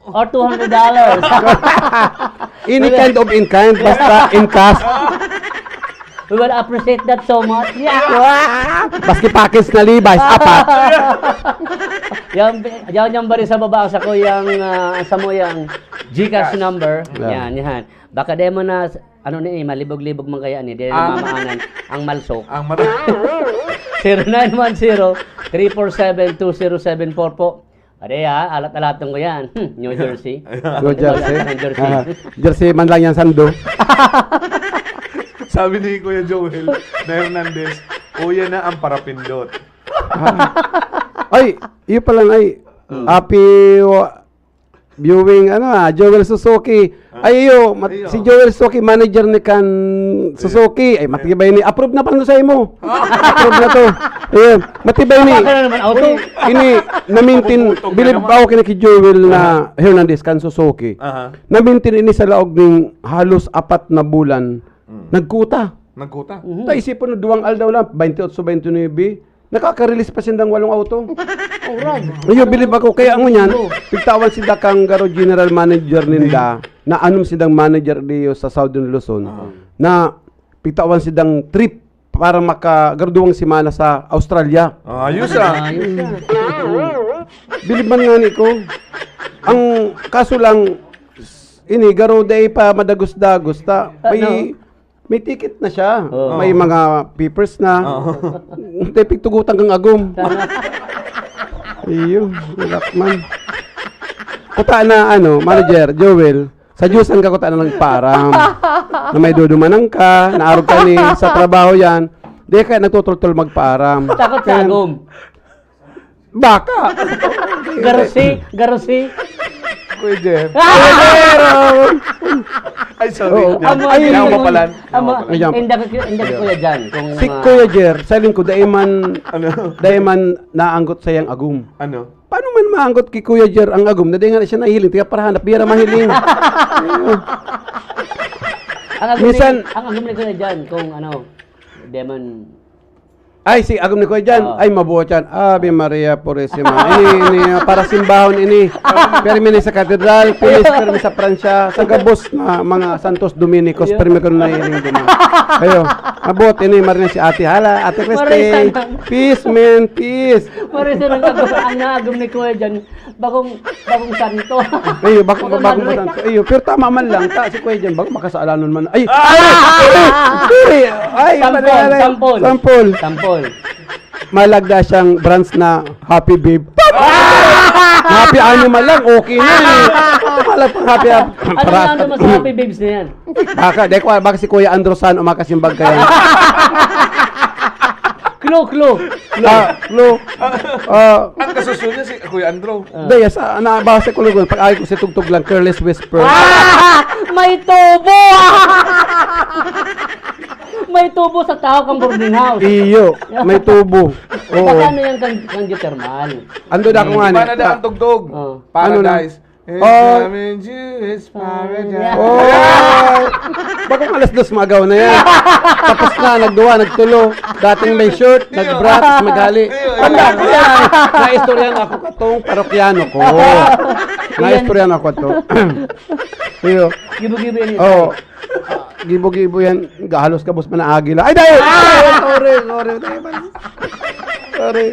or two hundred dollars. Any kind of in kind, basta in cash. We will appreciate that so much. Yeah. Wow! Maski package na Levi's, apat. Yan, yan yung bari sa baba sa kuyang, ah, sa muyang GCash GCash. number. Yeah. Yan, yan. Baka di mo na, ano ni, eh, malibog-libog man kaya ni, di na Ang mamaanan ang malsok. Ang mata- Zero nine one zero, three four seven, two zero seven four po. Pare, ha? Alat-alaton ko yan. Hmm, New Jersey. New Jersey? New Jersey. Ah, jersey man lang yan, sando. Sabi ni Kuya Joel na Hernandez, "Kuya na ang parapindot." Ah. Ay, iyo pala, ay. Hmm. Happy wa-, viewing, ano, ah, Joel Suzuki. Ah. Ay, iyo, mat-, Iyo. si Joel Suzuki, manager ni Kan Suzuki. Ay, matibay ni, approve na pala sa imo. Ah. Approve na to. Ayun, matibay ni. Baka na naman, auto. Uy, ini, namintin, Mapuputok na bilib naman. ako kini ki Joel na Ah. Hernandez, Kan Suzuki. Aha. Namintin ini sa laog ning halos apat na bulan. Mm. Nagkuta. Nagkuta. Mhm. Ta isipon mo, duwang aldaw lang, twenty-eight, twenty-nine, nakaka-release pa sindang walong auto. Alright. Iyo, bilib ako. Kaya ang ngunyan, Oo. pigtawan sinda kang garo general manager ninda, na anom sindang manager diyo sa Southern Luzon, Oo. na pigtawan sindang trip para maka-, garo duwang semana sa Australia. Ah, ayos, ah. Ayos, ah. Bilib man ngani ko. Ang kaso lang, ini, garo dai pa madagos-dagos ta. May, Ano? may ticket na siya. Oo. May mga papers na. Oo. Dai pigtugutan kang agom. Tama. Iyo, wala man. Kuta na, ano, manager, Joel, sa Diyos ang kakuta na nagpaaram. Na may dudumanan ka, naarog ka ni sa trabaho yan, di ka nagtutultol magpaaram. Takot sa Kaya, agom. Baka. Garusi, garusi. Kuya Jeff. Ah! Ay, sorry. Oo. Amo, Ay, hindi amo ko, pala. amo, Amo pala. Ayan. hindi ko, hindi ko Ayan. kuya dyan. Kung, Si ah, Kuya Jer, sa lingkod, dai man, Ano? dai man naanggot sa iyang agum. Ano? Paano man maanggot ki Kuya Jer ang agum na di nga siya nahiling, tiga parahanap, bira mahiling. Ang agum Minsan ni, ang agum ni Kuya dyan, kung ano, di man Ay, si agom ni Kuya Jan. Oo. Ay, mabuot yan. Ave Maria Purisima. Ini, ini, ah, para simbahon ini. Pirmi ni sa katedral, pinis, pirmi sa Pransya, sa gabos na mga santos dominicos, Ayun. pirmi ko na ining duman. Ayo, mabuot ini, marinig si Ate Hala, Ate Christy. Maray sana. Peace, man, peace. Maray sana ang agom, ang naagom ni Kuya Jan. Bakong, bakong santo. Ayo, bakong, Bakong bakong madre. santo. Ayo, pero tama man lang. Ta, si Kuya Jan, bakong makasalanan man. Ay! Ah! Ay! Ay! Ay! Sampol, Pare, pare. sampol. Sampol. Sampol. Malagda siyang brands na Happy Babe. Ah! Happy Animal lang, okay na eh. Wala pang Happy Hap-, Ano Para- na ang mas Happy Babes na yan? Baka, di ko, baka si Kuya Andrew San o makasimbag kaya. Clue, clue. Ah, Lo. Ah, Ang kasusunod niya si Kuya Andrew. Ah. Daya sa, nabasa ko lang, pag-ay ko si Tugtog lang, Careless Whisper. Ah! May tubo! May tubo sa tahaw kan boarding house. Iyo, may tubo. Oo. Baka ano yan kan, kan geothermal? Ando na ako nga Iba ni. na daw ang tugtog. Oh. Paradise. Oh. Coming to is paradise. Oh. Baka alas dos magaw na yan. Tapos na, nagduwa, nagtulo. Dating may short, Iyo. nag-bra, tapos maghali. Iyo, iyo. Tanda ko yan. Naistoryahan ako katong parokyano ko. Naistoryahan ako to. Iyo. Gibo-gibo yan. Oh. Gibo-gibo yan. Gahalos ka, boss, manaagi lang. Ay, dahil! Sorry, sorry, sorry. Sorry.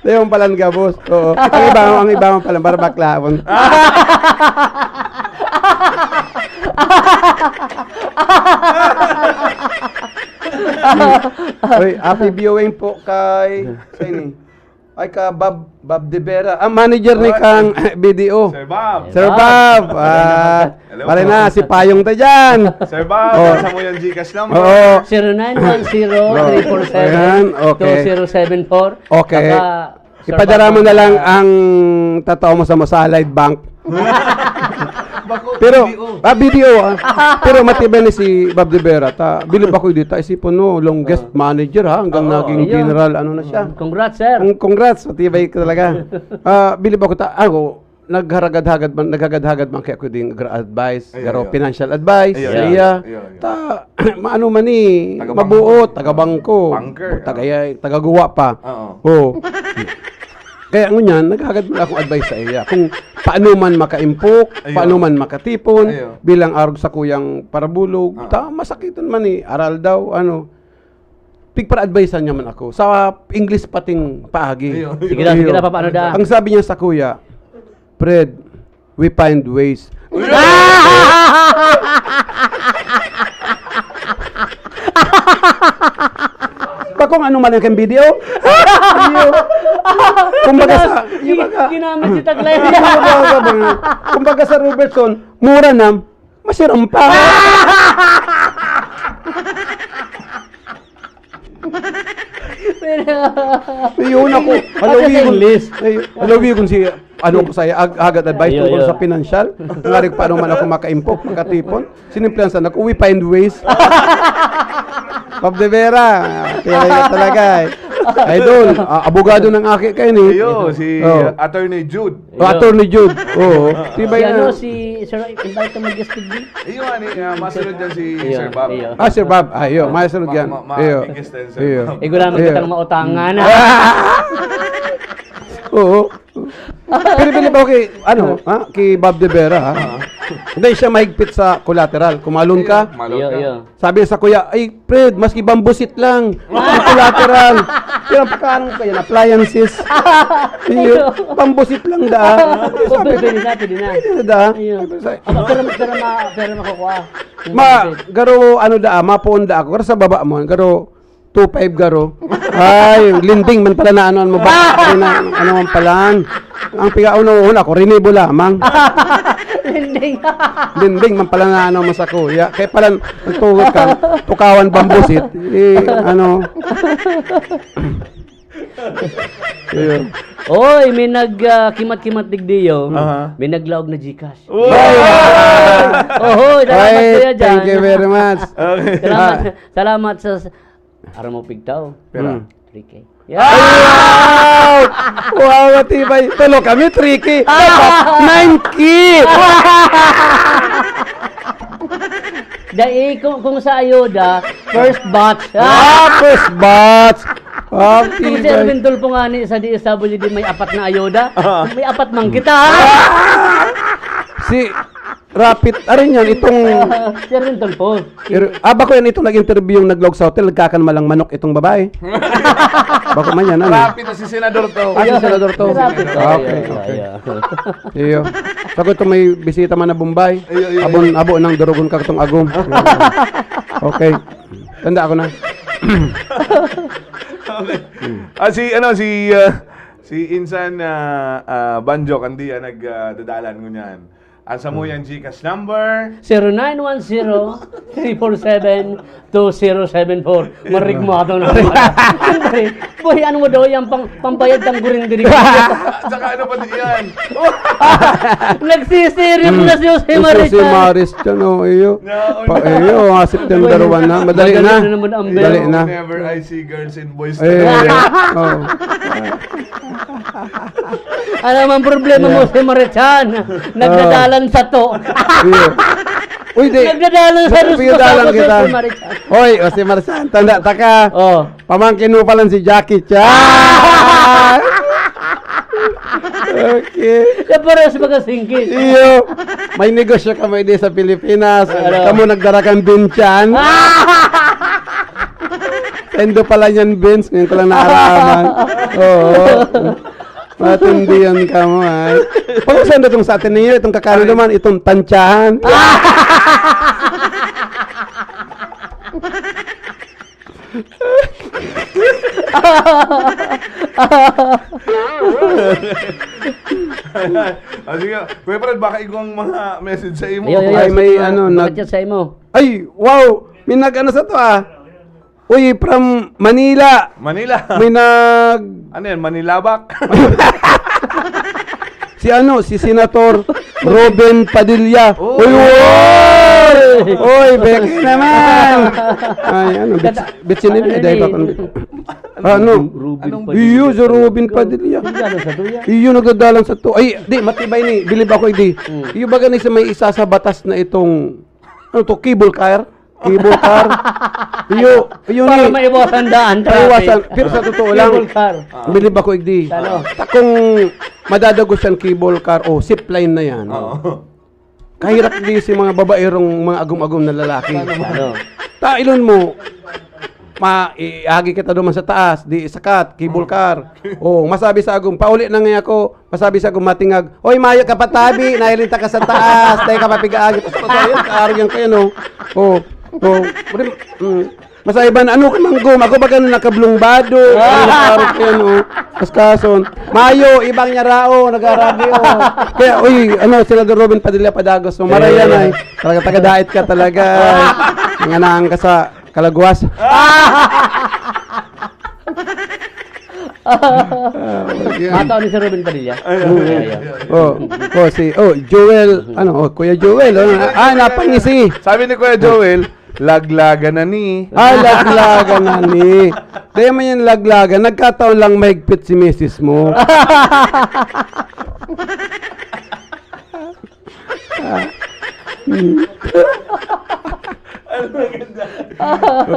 Dahil yung palan ka, boss. Oo. Ang iba, ang iba mo palan, para baklaon. Uy, happy viewing po kay, sa ini. Ay, ka Bob, Bob de Vera. Ah, manager ni Ay. kang B D O. Sir Bob. Sir Bob. Bob. Ah, Hello pare po. na, si Payong ta dyan. Sir Bob, Oh. sa mo yung Gcash number. Oo. Zero nine one zero, three four seven, Ayan, okay. two zero seven four. Okay. Baka, Sir Ipadara Bob, mo na lang ah, ang tatao mo sa Masalay Bank. Bako, Pero, B D O. ah, B D O, ah. Pero matibay ni si Bob de Vera. Ta, bilib ako dito. Isipon mo, longest Ah. manager, ha? Hanggang Oo. naging Ayun. general, ano na siya. Congrats, sir. Ang congrats, matibay ka talaga. Ah, bilib ako, ta, ako, nagharagad-hagad man, naghagad-hagad man kaya ako ding gra-, advice, Ayun, garo ayun. financial advice, Ayun, sa ayun, iya. ayun, ayun. Ta, maano man ni, Taga mabuot, bangko. taga bangko, Banker, taga, ah. tagaguwa pa. Oo. Oo. Kaya ngunyan, naghagad man akong advice sa iya. Kung paano man makaimpok, Ayun. paano man makatipon, Ayun. bilang arog sa kuyang parabulog, Ah. ta, masakiton man ni, aral daw, ano. Pigpara-advisean niya man ako. Sa English pating paagi. Ayun. Sige lang, sige Ayun. lang, papaano da? Ang sabi niya sa kuya, "Fred, we find ways." Pa kung ano man ang kang video. Iyo. Kumbaga sa, Gina-, iyo baga. ginamit si Taglay. Iyo baga, kumbaga sa Robertson, mura na, masiram pa. Pero Ayun ako. Ano sa Halawi ko. English? Ay, halawi ko si, ano ko sa'yo, ag-, agad advice Iyo, tungkol iyo. sa pinansyal. Ngari ko paano man ako makaimpok, makatipon. Sinimplihan sana ko, we find ways. Bob de Vera, kaya talaga eh. Idol, ah, abogado ng aki kayo ni. Iyo, si Oo. Attorney Jude. O, Iyo. Attorney Jude. Oo. Tibay Si na. ano, si Sir, invite mo guest digdi? Iyo, ani, ah, masunod yan si Iyo, Sir Bob. iyo. Ah, Sir Bob. Ah, iyo, masunod Ma-, yan. ma-, ma-, Iyo. biggest yan, Sir Iyo. Bob. Igo naman Iyo. kitang mautangan, ha? Oo. Pero bilib ako kay, ano, ha? Kay Bob de Vera, ha? Ah. Hindi siya mahigpit sa collateral. Kumalon ka, Iyo, malon Iyo, ka. iyo. Sabi sa kuya, "Ay, Fred, maski bambusit lang. Ang collateral." Pero pagkaano ko yan, appliances. Iyo, Iyo. bambusit lang da. Pwede, pwede na, pwede na. Pwede na da. Iyo. Sabi sa Aba, pero, pero ma-, pero makukuha. Ma, garo, ano da, mapuon da ako. Garo sa baba mo, garo two five garo. Ay, lending man pala na ano mo ba? Ano, ano man pala? Ang piga-uno-una ko, rinibo lamang. Lending. Lending man pala na ano mo sa kuya. Kaya pala, nagtugot ka, tukawan bambusit. Eh, ano? Ayun. Oy, may nag, ah, kimat-kimat digdiyo. Aha. May naglaog na GCash. Uy! Ohoy, salamat Ay, kuya dyan. thank you very much. Okay. Salamat, Ah. salamat sa, sa, aram mo pigtaw. Pera. Hmm. Three K. Yeah. Wow! Wow, matibay. Tulo kami, three K. Nine K. Dai, kung, kung sa ayuda, first batch. Ah, first batch. Ah, Kung si tibay. Erwin Tulfo nga ni sa D S W D may apat na ayuda, Ah. may apat man kita. Si Rapit, arin yan, itong Si Erwin Tulfo. Er-, ah, bako yan itong nag-interview yung naglaog sa hotel, nagkakan malang manok itong babae. Bako man yan, ano? Rapit na si Senador to. Ah, si Senador to. Rapit. Ah, okay, Iyo, okay. iyo. Iyo. Bako itong may bisita man na Bombay. Iyo, iyo, Abon, iyo. abo nang durugon ka itong agom. Okay. Tanda ako na. Okay. Ah, si, ano, si, ah, si Insan, ah, ah, Banjo, kandi, ah, nag, ah, dadalan ngunyan. Ang samuyang GCash number. Zero nine one zero, three four seven, two zero seven four. Marigmado na. Siyempre, boy, ano mo daw yan? Pang, pambayad ng guring-guring. Tsaka ano pa di yan? Nagsisirip na si Jose Maris. Jose Maris dyan, oh, iyo. Pa, iyo, ah, September one na. Madali na. Madali na. Whenever I see girls and boys. Eh, oh. Ano man problema mo, si Marichan? Nagdadalan sa to. Iyo. Uy, di. Nagdadalan sa Gusto dos ko dalan sa kita. Si Marichan. Oy, o si Marichan, tanda ta ka. Oh. Pamangkin mo pala si Jackie Chan. Okay. Siya parehas mga singkit. Iyo. May negosyo kami di sa Pilipinas. Ano? Kamo nagdara kang Binchan. Sendo pala yan, Vince. Ngayon ko lang naaraman. Oo. Matindi yan kamo, ay. Pag-usan na itong sa atin ninyo, itong kakain naman, itong tantsahan. Ah, sige. Kuya Fred, baka igwang mga message sa imo. Ayo, ayo, ayo. Ay, may ano, nag-chat sa imo. Ay, wow! May nag-ano sa to, ah. Uy, from Manila. Manila. May nag- Ano yan, Manilabak? Si ano, si Senator Robin Padilla. Oh. Uy, uy! Uy, beke naman! Ay, ano, bits-, bitsin nila, dahil pa kung ano? Ano? Anong Iyo, si Robin Padilla. Iyo, nagdadalan sa to. Ay, di, matibay ni, bilib ako, di. Hmm. Iyo, baga ni sa may isa sa batas na itong, ano to, cable car? Cable car. Iyo, iyo. Para ni maiwasan daan, traffic. Maiwasan. Pero sa totoo lang, cable car. Bilib ako, igdi. Ano? Takong madadagos yan, cable car, o zipline na yan. Oo. Kahirap di si mga babaerong mga agom-agom na lalaki. Ano? Tailon mo, ma-, iagi kita duman sa taas, di sakat, cable car. O, masabi sa agom, pauli na nga ako, masabi sa agom, matingag, "Oy, mayo ka patabi, nahiling ta ka sa taas, dahil ka papigaagi." Tapos, ayun, kaarog yan kayo, no? O, o, mm, masaiban, ano ka manggom? Ako baga na nakablungbado, ano, nakaarog kayo, no? Kaskason. Mayo, ibang niya rao, nagarabi, o. Kaya, uy, ano, Senador Robin Padilla, padagos mo. Maray yan, ay. Talaga, taga-diet ka talaga, ay. Nanganaan ka sa Kalagwas. Ah, okay. Mata ni si Robin Padilla. Ay, ay, ay, ay, ay. Oh, oh, si, oh, Joel, ano, oh, Kuya Joel, oh, ah, napangisi. Sabi ni Kuya Joel, "Laglagan na ni." Ah, laglagan na ni. Di man yan laglagan, nagkataon lang mahigpit si misis mo. Ano maganda?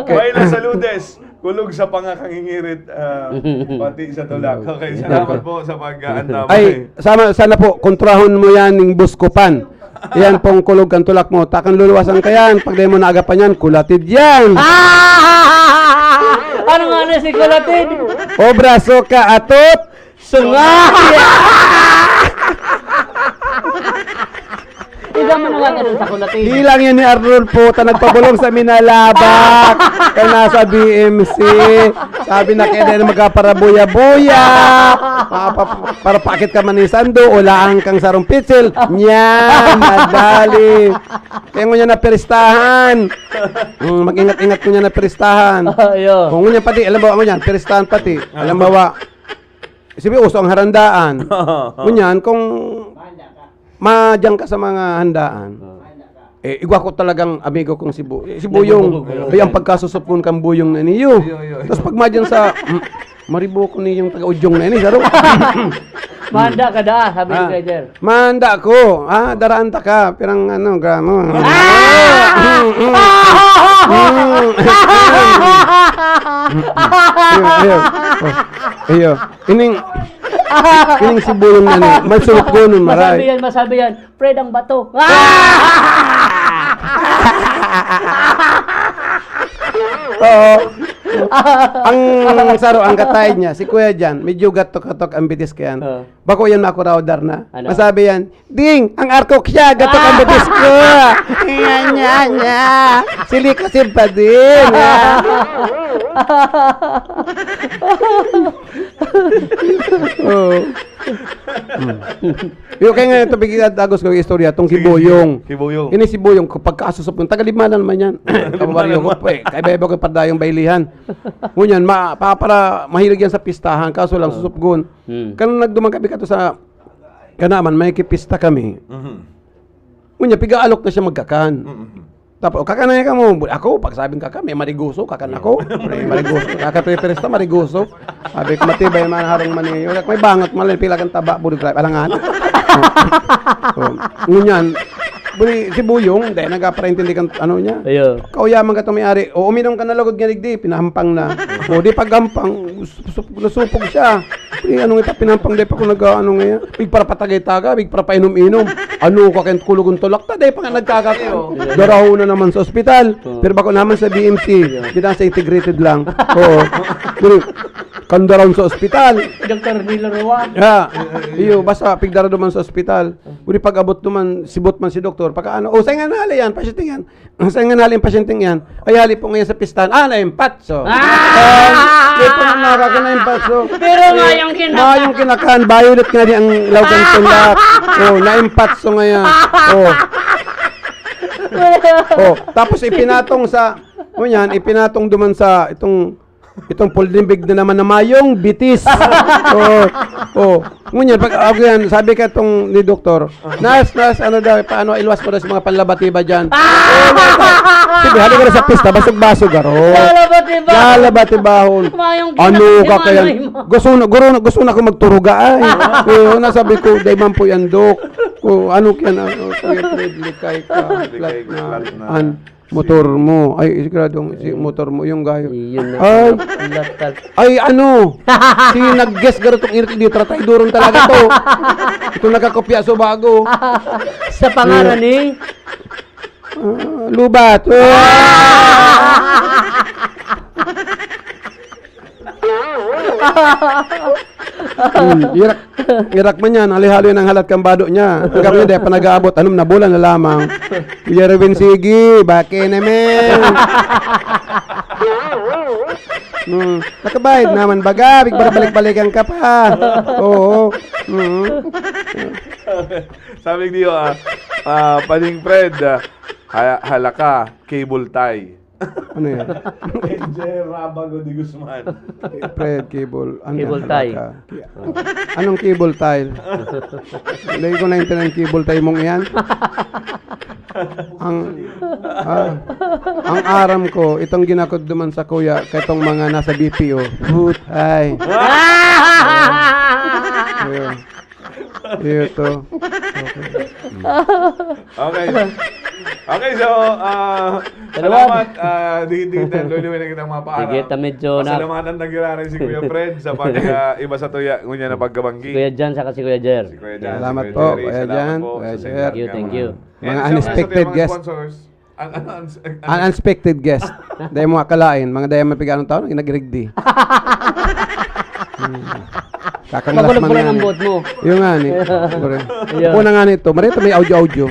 Okay. Myla Saludes, kulog sa pangakangingirit, ah, pati sa tulak. Okay, salamat po sa pag-aantay. Ay, sama, sana po, kontrahon mo yan ning Buscopan. Yan pong kulog kan tulak mo. Takang luluwasan ka yan. Pag di mo naagapan yan, kulatid yan. Ah! Ano nga na si kulatid? Obra, soka, atot. Sunga! Ikaw mo naman ganun sa kulatid. Hilang yan ni Arnulfo, ta nagpabolong sa Minalabak. Kaya nasa B M C. Sabi na kaya na magkaparabuya-buya. Pa-, pa-, para paakit ka man ni Sando, ulaan kang sarong pitsil. Nyan, madali. Kaya ngunyan na peristahan. Mm, mag-ingat-ingat ngunyan na peristahan. Ayo. Kung ngunyan pati, alam mo, ngunyan, peristahan pati. Alam mo, wa-, Sabi, uso ang harandaan. Ngunyan, kung madyan ka sa mga handaan, eh, igwa ko talagang amigo kong si Bu-, eh, si Buyong. Nagbubugbog. Ay, ang pagkasusupon kang Buyong na niyo. Iyo, iyo, iyo. Tapos pag madyan sa, mm, maribo ko niyong taga-Udyong na ini, saro. Manda ka da, sabi ni Ah. Kuya Jer. Manda ko. Ah, daraan ta ka. Pirang ano, gramo. Ah! Iyo, iyo. Oh, iyo. Ining, ining si Buyong na ni. May surot ko nun, maray. Masabi yan, masabi yan. Fred ang bato. Oo. Ang saro, ang katay niya, si Kuya Jan, medyo gatok-gatok ang bitis kayan. Oo. Bako yan makuraw, Darna. Ano? Masabi yan, "Ding, ang arko siya, gatok ang bitis ko." Nga, nga, nga. Sili ko si Padin. Oo. Hmm. Yung kaya nga ito, pigkadagos ko yung istorya, tong Sige, kibuyong. sige. Kibuyong. Ini si Buyong, kapag kasusop ng taga-Libmanan man yan. Kababaryo ko po eh. Kaiba-iba ko yung padayong bailihan. Ngunyan, ma, pa, para mahilig yan sa pistahan, kaso lang Oo. susupgon. Hmm. Kanang nagduman kami kato sa Kanaman, may kipista kami. Mhm. Ngunyan, piga-alok na siya magkakan. Mhm. Tapos, "O, kakan na yan kamo." Ako, pag sabing kakan, may marigoso, kakan ako. May marigoso. Kakateteres na, marigoso. Sabi ko, "Matibay man, harong man niyo. May bangat man, pila kang taba, buri, grabe, alangan." Oh. Oh. Ngunyan, buri, si Buyong, dahil nagkaparaintindi kang ano niya. Ayo. Kauyaman ka itong may-ari. "O, uminom ka na lagod nga digdi, pinahampang na." O, di paghampang, sup-, sup-, nasupog siya. Pre, ano nga ipapinampang, dai pa ko nag-aano ngayon. Big para patagay-taga, big para painom-inom. Ano ka, kaya kulugon tulak ta, dai pa nga nagkakakan. Iyo. Daraho na naman sa ospital. Oo. Pero bako naman sa B M C, Iyo. kita sa integrated lang. Oo. Pero, kan daraw sa ospital. Doktor Nilo Roa. Ya. Iyo, basta pigdara duman sa ospital. Uli pag-abot duman, sibot man si doktor. Pagka ano, "O, saan nga nali yan? Pasyente yan." Ang sa nga nali ang pasyenteng iyan, ay hali po ngayon sa pistahan. Ah, naimpatso. Ah! Ah, di po na nakaka naimpatso. Pero Eh, mayong kinakan. mayong kinakan, violet nga di ang lawgan tulak. Oh, naimpatso ngayon. Oh. Oh, tapos ipinatong sa, ano yan, ipinatong duman sa itong Itong pulding big na naman na mayong bitis. Oo. Oh. Ngunyan, pag ako yan, sabi ka itong ni doktor, "Nas, nas, ano daw, paano iluwas mo daw sa mga panlabatiba dyan?" Oo, may pa-, sige, hali ka na sa pista, basog-basog, garo. Lalabatiba. Lalabatibahon. Mayong Ano ka kaya? kinakasimanay mo. Gusto na, guro na, gusto na ako magturuga, ay. Oo, nasabi ko, "Dai man po yan, Dok." Oh, ano kaya na, oh, Kuya Fred, likay ka, Likay flat ka, na. flat na. An-, Motor mo. Ay, siguradong si motor mo yung gayo. Iyon na. Ay. Latal. Ay, ano? Si nag-guess garo tong init, di tratay duron talaga to. Ito nakakopya so bago. Sa pangaran ni? Ah, Lubat. Ah! Hmm, irak, irak man yan, hali-hali nang halat kan bado niya. Ang gabay niya, di pa nag-aabot, anom na bulan na lamang. Kuya Ruben, sige, baki naman. Hmm, nakabayad naman baga, balik-balikan ka pa. Oo. Mm. Sabi niyo, ah, ah, Paning Fred, ah, ha-, halaka, cable tie. Ano yan? Engineer Rabago de Guzman. Fred, cable. Ano Cable yan? tie. Baka. Anong cable tie? Hindi ko naintindihan ang cable tie mong iyan. Ang, ah, ang aram ko, itong ginakod duman sa kuya, kaitong mga nasa B P O. Put, ay. Ayun. Ito. Okay. Okay. Okay, so, ah, Salamat. salamat. Ah, di, di, di, luwi-luwi na kitang mga paaram. Sige, ta medyo na- Pasalamatan na giraray si Kuya Fred sa pag, ah, iba sa tuya, ngunyan na pagkabanggi. Si Kuya Jan saka si Kuya Jer. Si Kuya Jan, si Salamat Kuya po, Jerry, Kuya salamat Jan, po Kuya sa Jer. Thank you, thank you. Mga And siyempre, sa unexpected ating mga guest. sponsors, An-, an-, an-, An unexpected guest. Dahil mo akalain, mga dahil mapiganong tao, nagrigdi. Hmm. Kakanlas man Magulag-gulag yan. ang buhot mo. Yung nga ni. Siguro. Ayun. Una nga nito, marito may audio-audio.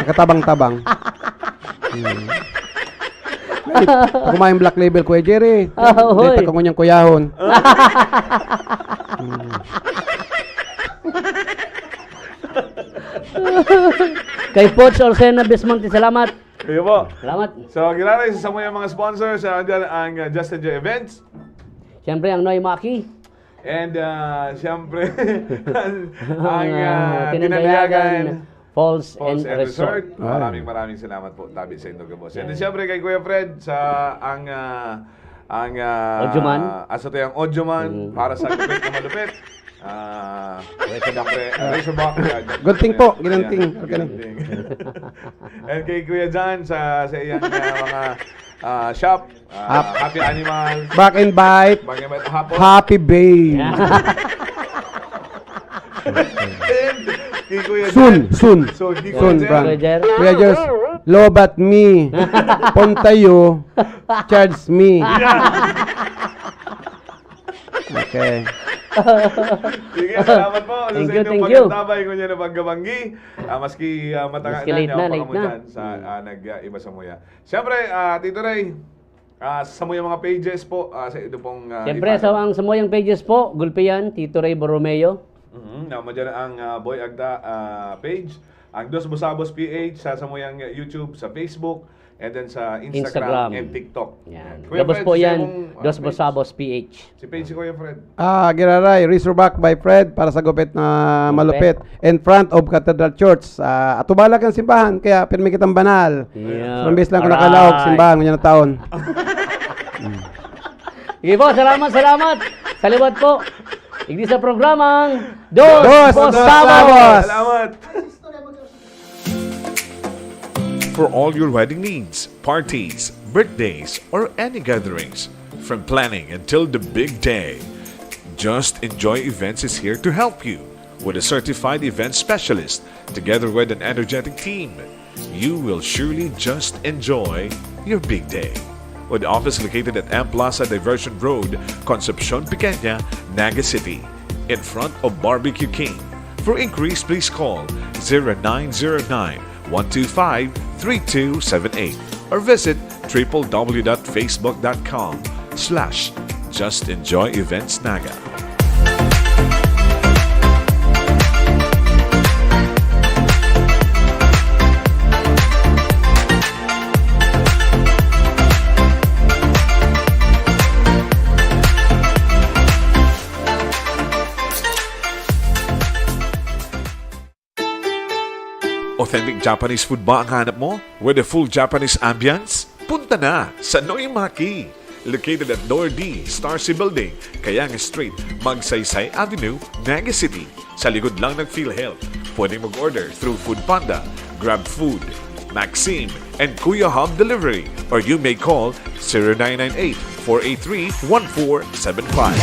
Nakatabang-tabang. Hmm. Ay, pag kumain Black Label, Kuya Jerry. Ah, Hindi, oy. takangon niyang kuyahon. Hmm. Kay Poch Orsena Bismonte, salamat. Kayo po. Salamat. So, giraray sa samuyang mga sponsors, ah, dyan ang, ah, Justin J Events. Siyempre, ang Noy Maki. And, ah, siyempre, ang, ang, Ang, ah, ah, Tinandayagan Tinandayagan Falls Falls and and Resort. Resort. Ay. Maraming, maraming salamat po, tabi sa inyong gabos. And Yan. siyempre, kay Kuya Fred, sa ang, ah, ang, ah, Audioman. asa to yung Audioman, Mm. para sa gupit na malupit. Ah, Razorback. siyempre, Ah, Razorback, yeah, gunting po, yeah, ginanting. Ginanting. And kay Kuya Jan sa, sa iyang, ah, mga, ah, shop, ah, Hap- Happy Animals. Back and Bite. Back and Bite, Hapon. Happy Bay. Yeah. And kay Kuya Soon, Jan. soon. Soon, kay Kuya Soon, Jan. Frank. Kuya Jer. Kuya Jers, lobat me. Pontayo, charge me. Yeah. Okay. Sige, salamat po sa Thank you, inyong thank you. pagtabay ngunyan na pagkabanggi. Ah, maski, ah, matanga Maski na late niya, na, ang late pakamutan na. sa, Hmm. ah, nag, ah, iba sa muya. Siyempre, ah, Tito Ray, ah, sa muyang mga pages po, ah, sa ito pong, ah, Siyempre, iba. sa ang samuyang pages po, gulpiyan, Tito Ray Borromeo. Mhm, na madyan ang, ah, Boy Agda, ah, page. Ang Dos Busabos P H sa samuyang YouTube, sa Facebook, and then sa Instagram Instagram. and TikTok. Yan. Kuya Gabos Fred, po sa yan, imong, ah, Dos page. Busabos P H. Si page si Kuya Fred. Ah, Giraray, Razorback by Fred para sa gupit na Gupit. malupit. In front of Cathedral Church. Ah, atubala kan simbahan, kaya pirmi kitang banal. Yeah. Mambis lang ko Alright. nakalaog, simbahan, ngunyan na taon. Sige po, salamat, salamat. Sa liwat po. Igdi sa programang Dos, Dos Busabos. Busabos. Salamat! For all your wedding needs, parties, birthdays, or any gatherings, from planning until the big day, Just Enjoy Events is here to help you. With a certified event specialist, together with an energetic team, you will surely just enjoy your big day. With office located at M Plaza Diversion Road, Concepcion Pequeña, Naga City, in front of Barbecue King. For inquiries, please call zero nine zero nine, one two five, three two seven eight or visit triple w dot facebook dot com slash just enjoy events naga. Authentic Japanese food ba ang hanap mo? With a full Japanese ambience? Punta na sa Noimaki! Located at Door D, Star C Building, Kayang Street, Magsaysay Avenue, Naga City. Sa likod lang ng PhilHealth. Pwedeng mag-order through Food Panda, Grab Food, Maxim, and Kuya Hub Delivery. Or you may call zero nine nine eight, four eight three, one four seven five.